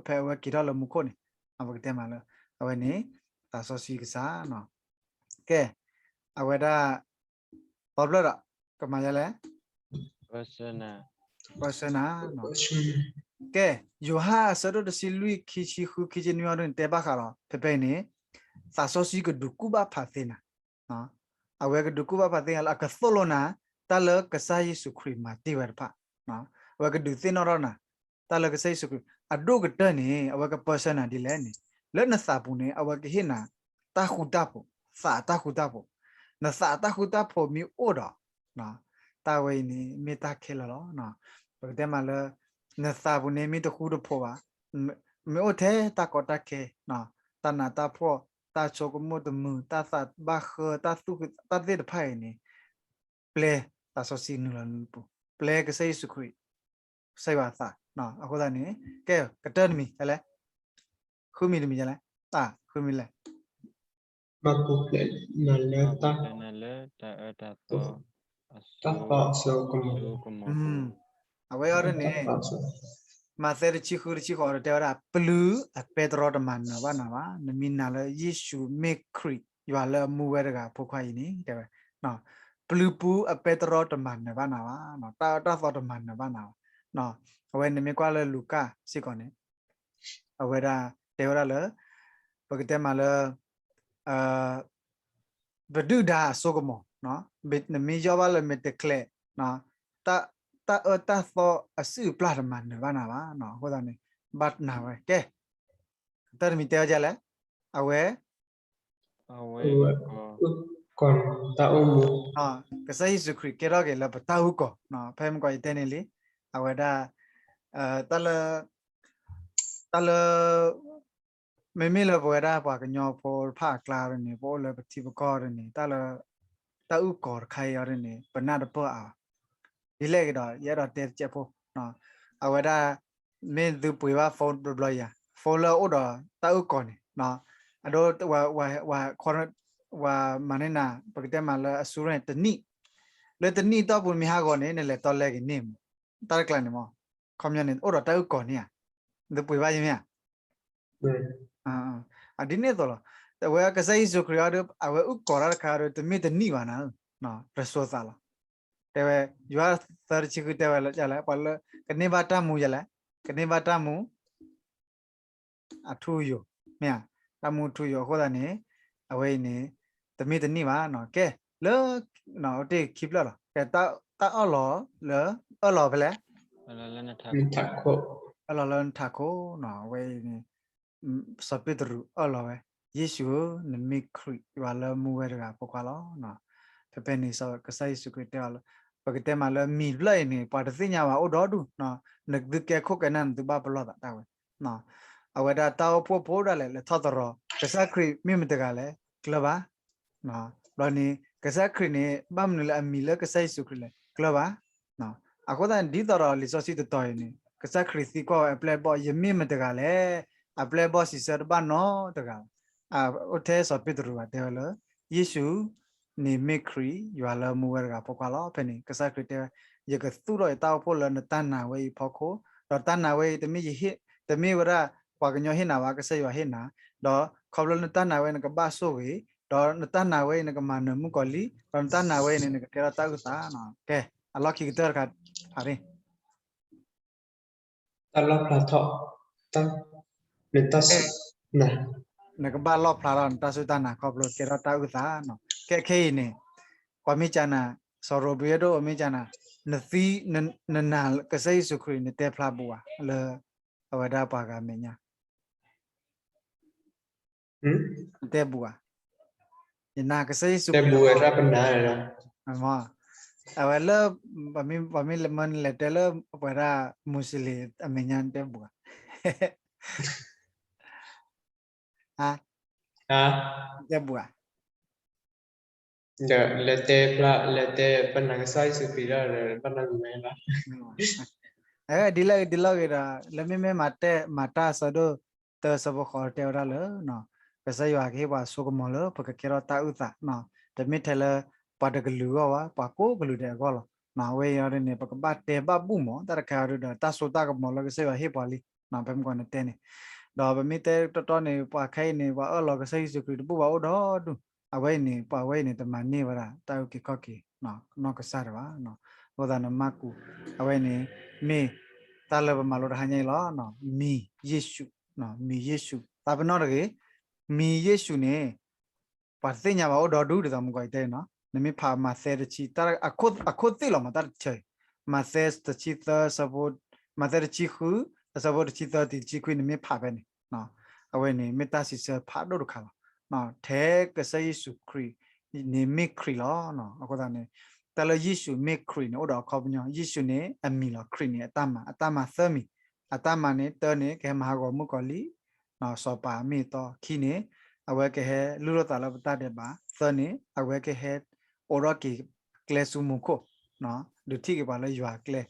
ဖဲအဝဲက့ၤထီၣ်လၢမူခိၣ်န့ၣ်, ပကတဲမးလၢ အဝဲန့ၣ် သးစီဆှံကစၢ် ကဲ, အဝဲဒၣ် သီဖျၢၣ်ဒီး ကမၤယဲလဲၣ်, ပၢဆှၢနၤ, ကဲ, ယိၤဟၣ်အဆၢဒိၣ်တဆံလွံၢ် ခံဆံဃု ခံဆံနွံအီၤဒ်န့ၣ် တဲဘၣ်ဃးလီၤ. ဖဲဖဲအံၤန့ၣ် သးစီဆှံကဒုးကူၣ်ဘၣ်ဖးသ့နၤ, အဝဲကဒုးကူၣ်ဘၣ်ဖးသ့နၤလၢအကသိၣ်လိနၤ တၢ်လၢကစၢ်ယ့ၣ်ၡူးခရံာ်မၤတ့ၢ်ဝဲတဖၣ်, အဝဲကဒုးသ့ၣ်နီၣ်ထီၣ်နၤ တၢ်လၢကစၢ်ယ့ၣ်ၡူးခရံာ် အဒိၣ်ကတၢၢ်န့ၣ် အဝဲကပၢဆှၢနၤဒ်လဲၣ်န့ၣ်, လၢနသးပူၤန့ၣ် အဝဲကဟ့ၣ်နၤ တၢ်ဃူတၢ်ဖိး, သးအတၢ်ဃူတၢ်ဖိး, နသးအတၢ်ဃူတၢ်ဖိးမ့ၢ်အိၣ်ဒီး, တၢ်ဝဲအံၤန့ၣ် မ့ၢ်တၢ်ခဲလၢာ်လီၤ. ပကတဲမးလၢ နသးပူၤန့ၣ်မ့ၢ်တဃူတဖိးဘၣ်, မ့ၢ်အိၣ်ထဲတၢ်ကီတၢ်ခဲ, တၢ်နးတၢ်ဖှီၣ်, တၢ်ဆိကမိၣ်တမုာ်, တၢ်သးဘၣ်ဃၢ, တၢ်သူၣ်, တၢ်သ့ၣ်တဖၣ်အံၤန့ၣ်, ပျဲသးစီဆှံနုာ်လီၤနပူၤ, ပျဲကစၢ်ယ့ၣ်ၡူးခရံာ်, ကစၢ်ယွၤအသး အဃိသတးန့ၣ် ကဲ ကတၢၢ်တမံၤလဲၣ်, ဃုမံၤတမံၤလဲၣ်, ဃုမံၤလဲၣ်. မၤပူၤဖျဲးနၤလၢတၢ်, တၢ်သီအစိကမီၤ, အဝဲအံၤဒ်န့ၣ် မးသဲတဆံဃုတဆံဃိးတဲဝဲဒၣ် ပျုၤအပဲတြီတမၤနၢၤဘၣ်နၤဘၣ်, နမ့ၢ်နာ်လၢယ့ၣ်ၡူးမ့ၢ်ခရံာ် ယွၤလၢအမူဝဲတဂၤအဖိခွါအံၤန့ၣ် တဲဝဲ ပျုၤပူၤအပဲတြီတမၤနၢၤဘၣ်နၤဘၣ်, တၢ်အၢတၢ်သီတမၤနၢၤဘၣ်နၤဘၣ်. အဝဲနမ့ၢ်ကွၢ်လၢလူၤကၣ်စ့ၢ်ကီးန့ၣ် အဝဲဒၣ်တဲဝဲဒၣ်လၢ ပကတဲမးလၢ ပဒုၣ်ဒါအစိကမီၤ, နမ့ၢ်ယီၢ်ဘၣ်လၢမ့ၢ်တကျဲး, တၢ်အၢတၢ်သီအစုၣ်အပျၢ်တမၤနၢၤဘၣ်နၤဘၣ်. အဃိသတးန့ၣ် ဘၣ်နာ်ဝဲ ကဲ တၢ်တမံၤတဲဝဲဒ်လဲၣ်, အဝဲ အဝဲ ကီၢ်တၢ်အိၣ်မူ ကစၢ်ယ့ၣ်ၡူးခရံာ်ကဲထီၣ်က့ၤလၢပတၢ်အုၣ်ကီၤ, ဖဲမုၢ်ကီးယတဲန့ၣ်လံ, အဝဲဒၣ် တၢ်လၢ တၢ်လၢ မ့မ့ၢ်လၢပဝဲဒၣ်ပှၤကညီဖိတဖၣ်အကျါအံၤန့ၣ် ပအိၣ်လၢပထံပကီၢ်အံၤန့ၣ် တၢ်လၢ တၢ်အုၣ်ကီၤတခါအံၤအံၤန့ၣ် ပနၢ်တပၢၢ်အါဘၣ်. ဒ်လဲၣ်ဂ့ၤဒီး ယအဲၣ်ဒိးတဲတစဲးဖိ, အဝဲဒၣ် မ့ၢ်သုပှ့ၤဘၣ် phone တဘျီယၤ phone လၢအအိၣ်ဒီးတၢ်အုၣ်ကီၤန့ၣ် အဒိ ဝၤမၤန့ၢ်နၤ ပကတဲမးလၢအ insurance တနံၣ်, လၢတနံၣ်တီၢ်ပူၤမ့ၢ်ဟးဂီၤန့ၣ် နလဲၤတီလဲက့ၤန့ၢ်မး, တၢ်တကျါန့ၣ်မး, ခီပညီန့ၣ် အိၣ်ဒီးတၢ်အုၣ်ကီၤန့ၣ်ဧါ, သုပှ့ၤဘၣ်ယမ့ၢ်ဧါ. အဒ်န့ၣ်အသိးလီၤ. အဝဲကစၢ်ယ့ၣ်ၡူးခရံာ်အံၤဒီး အဝဲအုၣ်ကီၤတၢ်တခါဒီး တမ့ၢ်တနံၣ်ဘၣ်နၤ, တစိၤသးလီၤ. တဲဝဲ ယိၤဟၣ်သၢတဆံဃုတဲဝဲလၢလဲၣ်, ပှၤလၢကန့ၢ်ဘၣ်တၢ်မူယလဲၣ်, ကန့ၢ်ဘၣ်တၢ်မူ အထူအယိာ်, မ့ၢ်ဧါ, တၢ်မူထူယိာ်အဃိသတးန့ၣ် အဝဲအံၤန့ၣ် တမ့ၢ်တနံၣ်ဘၣ်, ကဲ လၢ အိၣ်တ့ၢ်ခံဖျၢၣ်လီၤ. ကဲ တၢ်အၢၣ်လီၤလၢ အၢၣ်လီၤဖဲလဲၣ်, အၢၣ်လီၤလၢနထးခိၣ်, အဝဲအံၤန့ၣ် စီၤပ့းတရူးအၢၣ်လီၤဝဲ, ယ့ၣ်ၡူးဧၢ, နမ့ၢ်ခရံာ် ယွၤလၢမူဝဲတဂၤအဖိခွါလီၤ. ဖဲဖဲန့ၣ် ကစၢ်ယ့ၣ်ၡူးခရံာ်တဲအီၤလၢ ပကတဲမးလၢမံၤဖျၢၣ်အံၤန့ၣ် ပှၤတသ့ၣ်ညါဘၣ်အိၣ်ဒီဒူၣ်, နသုကဲခိၣ်ကဲနၢ် နသုဘၣ်ပလီၢ်သးတၢ်ဝဲ အဝဲဒၣ်တၢ်အိၣ်ဖှိၣ်ဖိဒၣ်လဲာ် လဲၤထီၣ်သရီ ကစၢ်ခရံာ်မ့ၢ်မတၤတဂၤလဲၣ် ကျၢၤဘၣ်. ဘျီန့ၣ် ကစၢ်ခရံာ်န့ၣ် ဘၣ်မနုၤလၢအမံၤလၢကစၢ်ယ့ၣ်ၡူးခရံာ်လဲၣ် ကျၢၤဘၣ်. အဃိသတးန့ၣ် ဒ်သိးဒီးလံာ်စီဆှံတတီၤအံၤန့ၣ် ကစၢ်ခရံာ်သံကွၢ်ဝဲအပျဲၢ်အဘီၣ် ယမ့ၢ်မတၤတဂၤလဲၣ်, အပျဲၢ်အဘီၣ်စံးဆၢတဘၣ်နီတဂၤဘၣ်. အိၣ်ထဲစီၤပ့းတရူးဘၣ်တဲဝဲလၢ ယ့ၣ်ၡူးန့ၣ်မ့ၢ်ခရံာ် ယွၤလၢမူဝဲတဂၤအဖိခွါလီၤ. ဖဲန့ၣ် ကစၢ်ခရံာ်တဲဝဲ ယကသူၣ်ထီၣ်ယတၢ်အိၣ်ဖှိၣ်လၢနတၢ်နာ်ဝဲအံၤအဖီခိၣ်, ဒီးတၢ်နာ်ဝဲအံၤ တမ့ၢ်ယဟ့ၣ်, တမ့ၢ်ဝဲဒၣ်ပှၤကညီဟ့ၣ်နၤဘၣ်, ကစၢ်ယွၤဟ့ၣ်နၤ, ဒီးခီဖျိနတၢ်နာ်ဝဲအံၤ နကဘၣ်ဆိၣ်ဂ့ၤ, ဒီးနတၢ်နာ်ဝဲအံၤ နကမၤနၢၤမုၣ်ကီၤလံၢ်, ဒီးနတၢ်နာ်ဝဲအံၤန့ၣ် နကကဲထီၣ်တၢ်အုၣ်သး. ကဲ အလီၢ်ခံကတၢၢ်တခါ ဖးန့ၣ် တၢ်လီၣ်ဖျါထီၣ်, နတၢ်စူၢ်, နကဘၣ်လီၣ်ဖျါထီၣ်နတၢ်စူၢ်တၢ်နာ်ခီဖျိကဲထီၣ်တၢ်အုၣ်သး. ကဲခဲအံၤန့ၣ် ပှၤမ့ၢ်ကနၤ, စီၤရိဘ့းဒိၣ် မ့ၢ်ကနၤ, နသံ, နနာ်ကစၢ်ယ့ၣ်ၡူးခရံာ် နတဲဖျါဘူးဧါ လၢအဝဲဒၣ်ပှၤဂၤမဲာ်ညါ တဲဘူးဧါ, ယနာ်ကစၢ်ယ့ၣ်ၡူးခရံာ်, အဝဲလၢ ပှၤမ့ၢ်လဲၤမၢနလဲၤတဲလၢ ပှၤဒၣ်မူးစလ့ၣ်အမဲာ်ညါ နတဲဘူးဧါ, တဲဘူးဧါ, လဲၤတဲဖျါ လဲၤတဲဘၣ်နာ်ကစၢ်ယ့ၣ်ၡူးခရံာ်ဒီး ဘၣ်နာ်ကမ့ၢ်လီၤ ဒ်လဲၣ်ဒ်လဲၣ်ဂ့ၤဒီး လၢမ့မ့ၢ်မၤတၢ် မၤတၢ်အဆၢဒိၣ်တၢ ဆၢဖိဃိးတဲဝဲဒၣ်လၢ ကစၢ်ယွၤကဟ့ၣ်ပှၤအစိကမီၤလၢ ပကကဲထီၣ်တၢ်အုၣ်သး, တမ့ၢ်ထဲလၢ ပှၤတကလုာ်အဂီၢ်ဘၣ်, ပှၤကိးကလုာ်ဒဲးအဂီၢ်လီၤ. အဝဲအံၤန့ၣ် ပကဘၣ်တဲဘၣ်ဘူၣ်မး တၢ်တခါအံၤဒီး တၢ်စိတၢ်ကမီၤလၢကစၢ်ယွၤဟ့ၣ်ပှၤလံ, ဖဲမုၢ်ကီးနတဲန့ၣ်, ဒီးပမ့ၢ်တဲတီတီန့ၣ် ပှၤခဲအံၤန့ၣ် ပှၤအၢၣ်လီၤကစၢ်ယ့ၣ်ၡူးခရံာ်တဘူၣ်ဘၣ်အိၣ်ဒီဒူၣ်, အဝဲအံၤန့ၣ် ပှၤဝဲအံၤန့ၣ် တမၤန့ၢ်ဝဲဒၣ် တၢ်အုၣ်က့ၤခီၣ်က့ၤ နီၢ်ကစၢ်ဒၣ်ဘၣ်. အဃိသတးန့ၣ် မၤကူး အဝဲန့ၣ် မ့ၢ်တၢ်လၢပမၤလိတဟါညါအံၤလီၤ. မံၤယ့ၣ်ၡူး, မံၤယ့ၣ်ၡူး သးပ့ၤနီၣ်တဂ့ၤ, မံၤယ့ၣ်ၡူးန့ၣ် ပှၤတသ့ၣ်ညါဘၣ်အိၣ်ဒီဒူၣ် ဒ်သိးမုၢ်ကီးယတဲန့ၣ်နီၤ. နမ့ၢ်ဖးမးသဲတဆံ, အခိၣ်သ့ၣ်လီၤမး တၢ်တဆၢအံၤ, မးသဲတဆံသၢဆၢဖိ, မးသဲတဆံဃု အဆၢဖိတဆံသၢတုၤတဆံခွံ နမ့ၢ်ဖးဖဲန့ၣ် အဝဲန့ၣ် မ့ၢ်တၢ်စံးဆၢဖးဒိၣ်တခါလီၤ. ထဲကစၢ်ယ့ၣ်ၡူးခရံာ်န့ၣ်မ့ၢ်ခရံာ်လီၤ. အဃိသတးန့ၣ် တၢ်လၢယ့ၣ်ၡူးမ့ၢ်ခရံာ်န့ၣ် အိၣ်ဒီးအခီပညီ, ယ့ၣ်ၡူးန့ၣ်အမံၤလီၤ, ခရံာ်န့ၣ်အတၢ်မၤ, အတၢ်မၤသၢမံၤ, အတၢ်မၤန့ၣ် တၢန့ၣ် ကဟဲမၤဟးဂီၤမုၣ်ကီၤလံၢ် စီၤပၤမ့ၢ်အသီ, ခံန့ၣ် အဝဲကဟဲလုၢ်ထီၣ်သးလၢပတၢ်ဒဲးဘး, သၢန့ၣ် အဝဲကဟဲအိးထီၣ်က့ၤကျဲဆူမူခိၣ်, ဒုးထံၣ်က့ၤပှၤလၢယွၤကျဲ,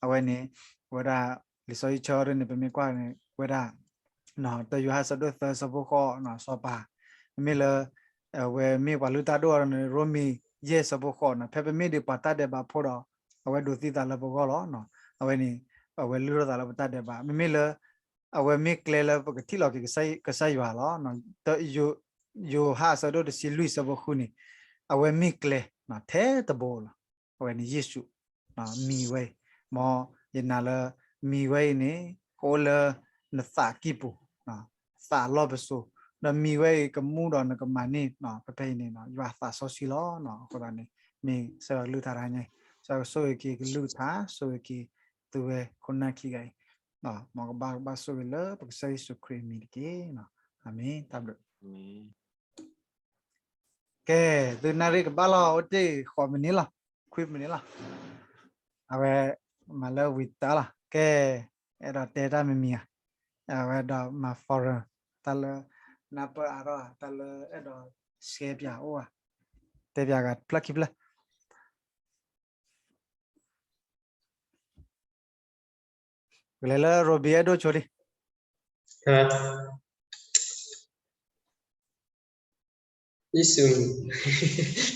အဝဲန့ၣ် အဝဲဒၣ် လံာ်စီဆှံဆၢအံၤန့ၣ် ပမ့ၢ်ကွၢ်န့ၣ် ဝဲဒၣ် တၢယိၤဟၣ်ဆၢဒိၣ်သၢဆၢဖိဃိးနီၤ စီၤပၤ မ့မ့ၢ်လၢ အဝဲမ့ၢ်ပှၤလုၢ်တၢ်ဒိၣ်အီၤန့ၣ် ရိမ့ၤယဲၢ်ဆၢဖိဃိးနီၤ ဖဲပမ့ၢ်ဒံးပှၤတၢ်ဒဲးဘးဖိဒီး အဝဲဒိးသံသးလၢပဂီၢ်လီၤ. အဝဲန့ၣ် အဝဲလုၢ်ထီၣ်သးလၢပတၢ်ဒဲးဘး မ့မ့ၢ်လၢ အဝဲမ့ၢ်ကျဲလၢပကထံၣ်လီၤက့ၤကစၢ်ယွၤလီၤ. ယိၤဟၣ်အဆၢဒိၣ်တဆံလွံၢ်ဆၢဖိဃုန့ၣ် အဝဲမ့ၢ်ကျဲ ထဲတဘိလီၤ. အဝဲန့ၣ်ယ့ၣ်ၡူး မံၤဝဲအံၤ မ်ယနာ်လၢမံၤဝဲအံၤန့ၣ် ကအိၣ်လၢနသးကံၢ်ပူၤ သးလီၢ်ပစိာ် ဒီးမံၤဝဲအံၤကမူဒီးနကမၤန့ၢ် ဖဲဖဲအံၤန့ၣ် ယွၤအသးစီဆှံလီၤ. အဃိသတးန့ၣ် မ့ၢ်ဆၢကလုၢ်ကထါတဟါညါအံၤ ဆၢကဆိၣ်ဂ့ၤက့ၤကလုၢ်ကထါ ဆိၣ်ဂ့ၤက့ၤသုဝဲခိၣ်နၢ်ခံဂၤအံၤ မ်ကဘၣ်ကဘၣ်ဆိၣ်ဂ့ၤလၢပကစၢ်ယ့ၣ်ၡူးခရံာ်အမံၤတက့ၢ်. အၤမ့ၣ် တၢ်ဘျုး ကဲ သုနၣ်ရံၣ်ကဘၣ်လီၤ အိၣ်တ့ၢ်ဃိးမံးနံးလီၤ ခွံမံးနံးလီၤ အဝဲ မၤလၢဝံၤတၢ်လီၤ ကဲ အဲၣ်ဒိးတဲတၢ်မံၤမံၤဧါ အဝဲဒီးမၤ forum တၢ်လၢ နၢ်ပၢၢ်အါထီၣ် တၢ်လၢအဲၣ်ဒိး share ပၠးအိၣ်ဧါ တဲပၠးဂၤဖျၢၣ်ခံဖျၢၣ် ကလဲၤလၢ Robbie အဲၣ်ဒိးဆိလံ ယ့ၣ်ၡူး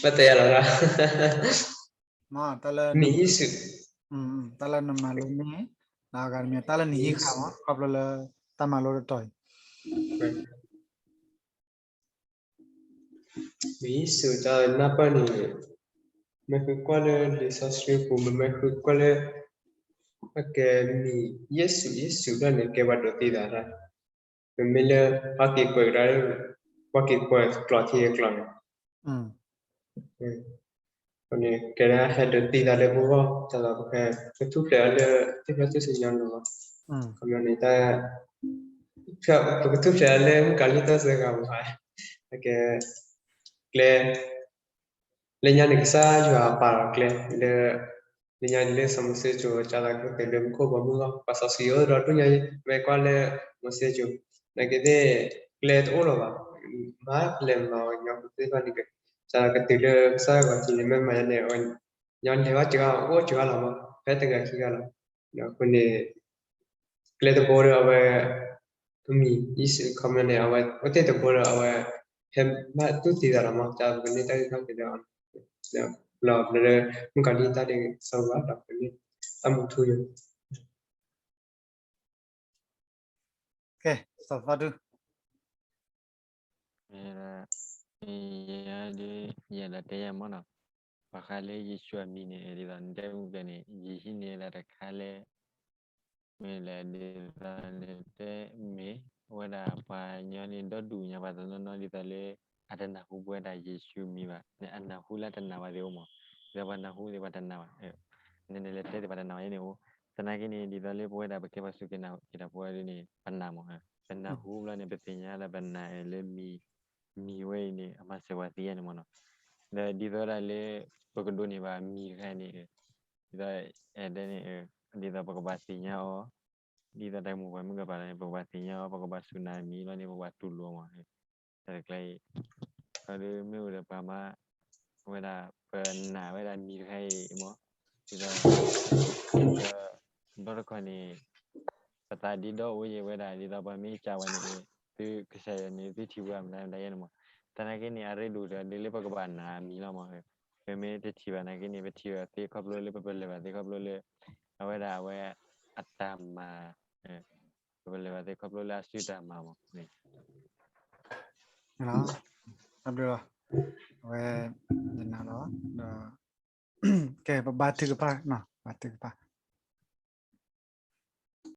ဘၣ်တဲယၤလီၤ မ့ၢ်ယ့ၣ်ၡူး တၢ်လၢနမၤလိန့ၢ် အဂၤတမံၤ တၢ်လၢနဟံးဃာ်မး ခီဖျိလၢ တၢ်မၤလိတတီၤအံၤ မ့ၢ်ယ့ၣ်ၡူးတၢ်နၢ်ပၢၢ်န့ၣ် မ့ၢ်ဃုကွၢ်လၢလံာ်စီဆှံပူၤ မ့ၢ်မ့ၢ်ဃုကွၢ်လၢ အကဲမံၤ ယ့ၣ်ၡူး ယ့ၣ်ၡူးဒၣ်န့ၣ် ကဲပှၤဒိးသံသးတၢ် ပမ့ၢ်လၢ ပှၤက့ၤကွဲးကဒါ ပှၤက့ၤကွဲးကျိာ်ထံအကျိာ်န့ၣ် အဃိန့ၣ် ကဲဒၣ်ဟဲဒိးသံသးလၢပဂီၢ် တၢ်လီၤပကထူၣ်ဖျဲးအီၤလၢ သ့ၣ်ဖျၢၣ်ထူၣ်စုညါန့ၣ်လီၤ ခီပညီန့ၣ် တၢ် ပကထူၣ်ဖျဲးအီၤလၢမုၣ်ကီၤလံၢ်တၢ်စၢဃာ်ပူၤ ကဲ ကျဲ လၢညါန့ၣ်ကစၢ်ယွၤပာ်လီၤကျဲ လၢ လၢညါလၢစီၤမိၤၡ့ကၠိ ကၢ်သးကတၢၢ်လၢမူခိၣ်ဘီမုၢ်လီၤ ပှၤစီဆှံယိၣ်ဒီးဒိၣ်ညါ မ့ၢ်ကွၢ်လၢ မိၤၡ့ကၠိ နာ်က့သ့ၣ် ကျဲတအိၣ်လၢၤဘၣ် မၤလဲၤမၤအီၤညီပူၤသ့ၣ်တဖၣ်န့ၣ် ကစၢ်ကတုၤလၢကစၢ်ယွၤထံန့ၣ် မ့ၢ်မၤညါန့ၣ် ညီလဲၤဘၣ်စှၤ အိၣ်စှၤလီၤမး ဖဲတဂၤခံဂၤလီၤ အဃိန့ၣ် ကျဲတဘိဒီးအဝဲ အမံၤ ယ့ၣ်ၡူး ခီပညီန့ၣ် အဝဲ အိၣ်တ့ၢ်တဘိဒီးအဝဲ ဟဲဘၣ်တူၢ်သံသးလီၤမး တၢ်ပကန့ၢ်တၢ်ဂ့ၢ်ခီၣ်က့ၤဒီး လီၤလၢ မုၣ်ကီၤလံၢ်တၢ်ဒ်ဆၢဝဲဒီး ပကန့ၢ်တၢ်မူထူယိာ် ကဲ စီၤသီဒု ယဲဒၣ် ယဲဒၣ်တဲယၤမ့ၢ်နီၤ ပှၤဃးလၢယ့ၣ်ၡူးအမံၤန့ၣ် ဒ်သိးနတဲမုၢ်ကဲန့ၣ် ယဟံးန့ၢ်လၢတခါလၢ မ့ၢ်လၢဒ်သိးနတဲမ့ၢ် အဝဲဒၣ်ပှၤကညီန့ၣ် ဒီဒူၣ်ညါပှၤတနီၤနီၤ ဒ်သိးလၢ အတနၢ်ဟူပဝဲဒၣ်ယ့ၣ်ၡူးမံၤဘၣ် အနၢ်ဟူလၢတနာ်ဝဲသ့ၣ်အိၣ်မး ဒ်သိးပှၤနၢ်ဟူသ့ၣ်ပှၤတနာ်ဘၣ် နလဲၤတဲသ့ၣ်ပှၤတနာ်ဝဲန့ၣ်အိၣ် သနာ်က့န့ၣ် ဒ်သိးလၢပဝဲဒၣ်ပကဲပှၤစူၢ်က့ၤနာ်က့ၤတၢ်ဖိဝဲဒၣ်န့ၣ် ပနာ်မး ပနၢ်ဟူဘျီန့ၣ် ပသ့ၣ်ညါလၢပနာ်လၢမံၤ မံၤဝဲအံၤန့ၣ် အမၤစၢၤပှၤသ့ယါန့ၣ်မးနီၤ ဒီးဒ်သိးဒၣ်လၢ ပကဒိးန့ၢ်ဘၣ်မံၤတခါန့ၣ် ဒ်သိး အဲၣ်ဒိးန့ၣ် ဒ်သိးပကဘၣ်သ့ၣ်ညါအီၤ ဒ်သိးတၢ်မိၢ်ပှၢ်မုၢ်ကပၤန့ၣ် ပကဘၣ်သ့ၣ်ညါအီၤ ပကဘၣ်စူၢ်နာ်မံၤလီၤန့ၣ် ပကဘၣ်တူၢ်လိာ်မး တၢ်တကျါအံၤ ဒီးမ့ၢ်အိၣ်ဒီးပှၤမၤ ဝဲဒၣ် ပနာ်ဝဲဒၣ်မံၤတခါအံၤမး ဒ်သိး ဘျီတခီန့ၣ် ပသးဒ့ဒီအိၣ်ယဲဝဲဒၣ် ဒ်သိးပှၤမ့ၢ်ကးဝဲန့ၣ် သုကစၢ်ယွၤန့ၣ် သုထံၣ်ဝဲမတၤမတၤယဲန့ၣ်မး သနာ်က့န့ၣ် အရ့ဒိၣ်ဒီး ဒ်လၢပကဘၣ်နာ်မံၤလီၤမး ပမ့ၢ်တထံၣ်ဘၣ်နာ်က့န့ၣ် ပထံၣ်ဘၣ်သ့ခီဖျိလၢ ပပလၢၢ်ဘၣ်သ့ခီဖျိလၢ အဝဲဒၣ်အဝဲ အတၢ်မၤ ပပလၢၢ်ဘၣ်သ့ခီဖျိလၢအစုတၢ်မၤမး တၢ်ဘျုးလီၤ အဝဲ ယနာ်လီၤ ဒီး ကဲ ပဘါထုကဖၣ် ဘါထုကဖၣ်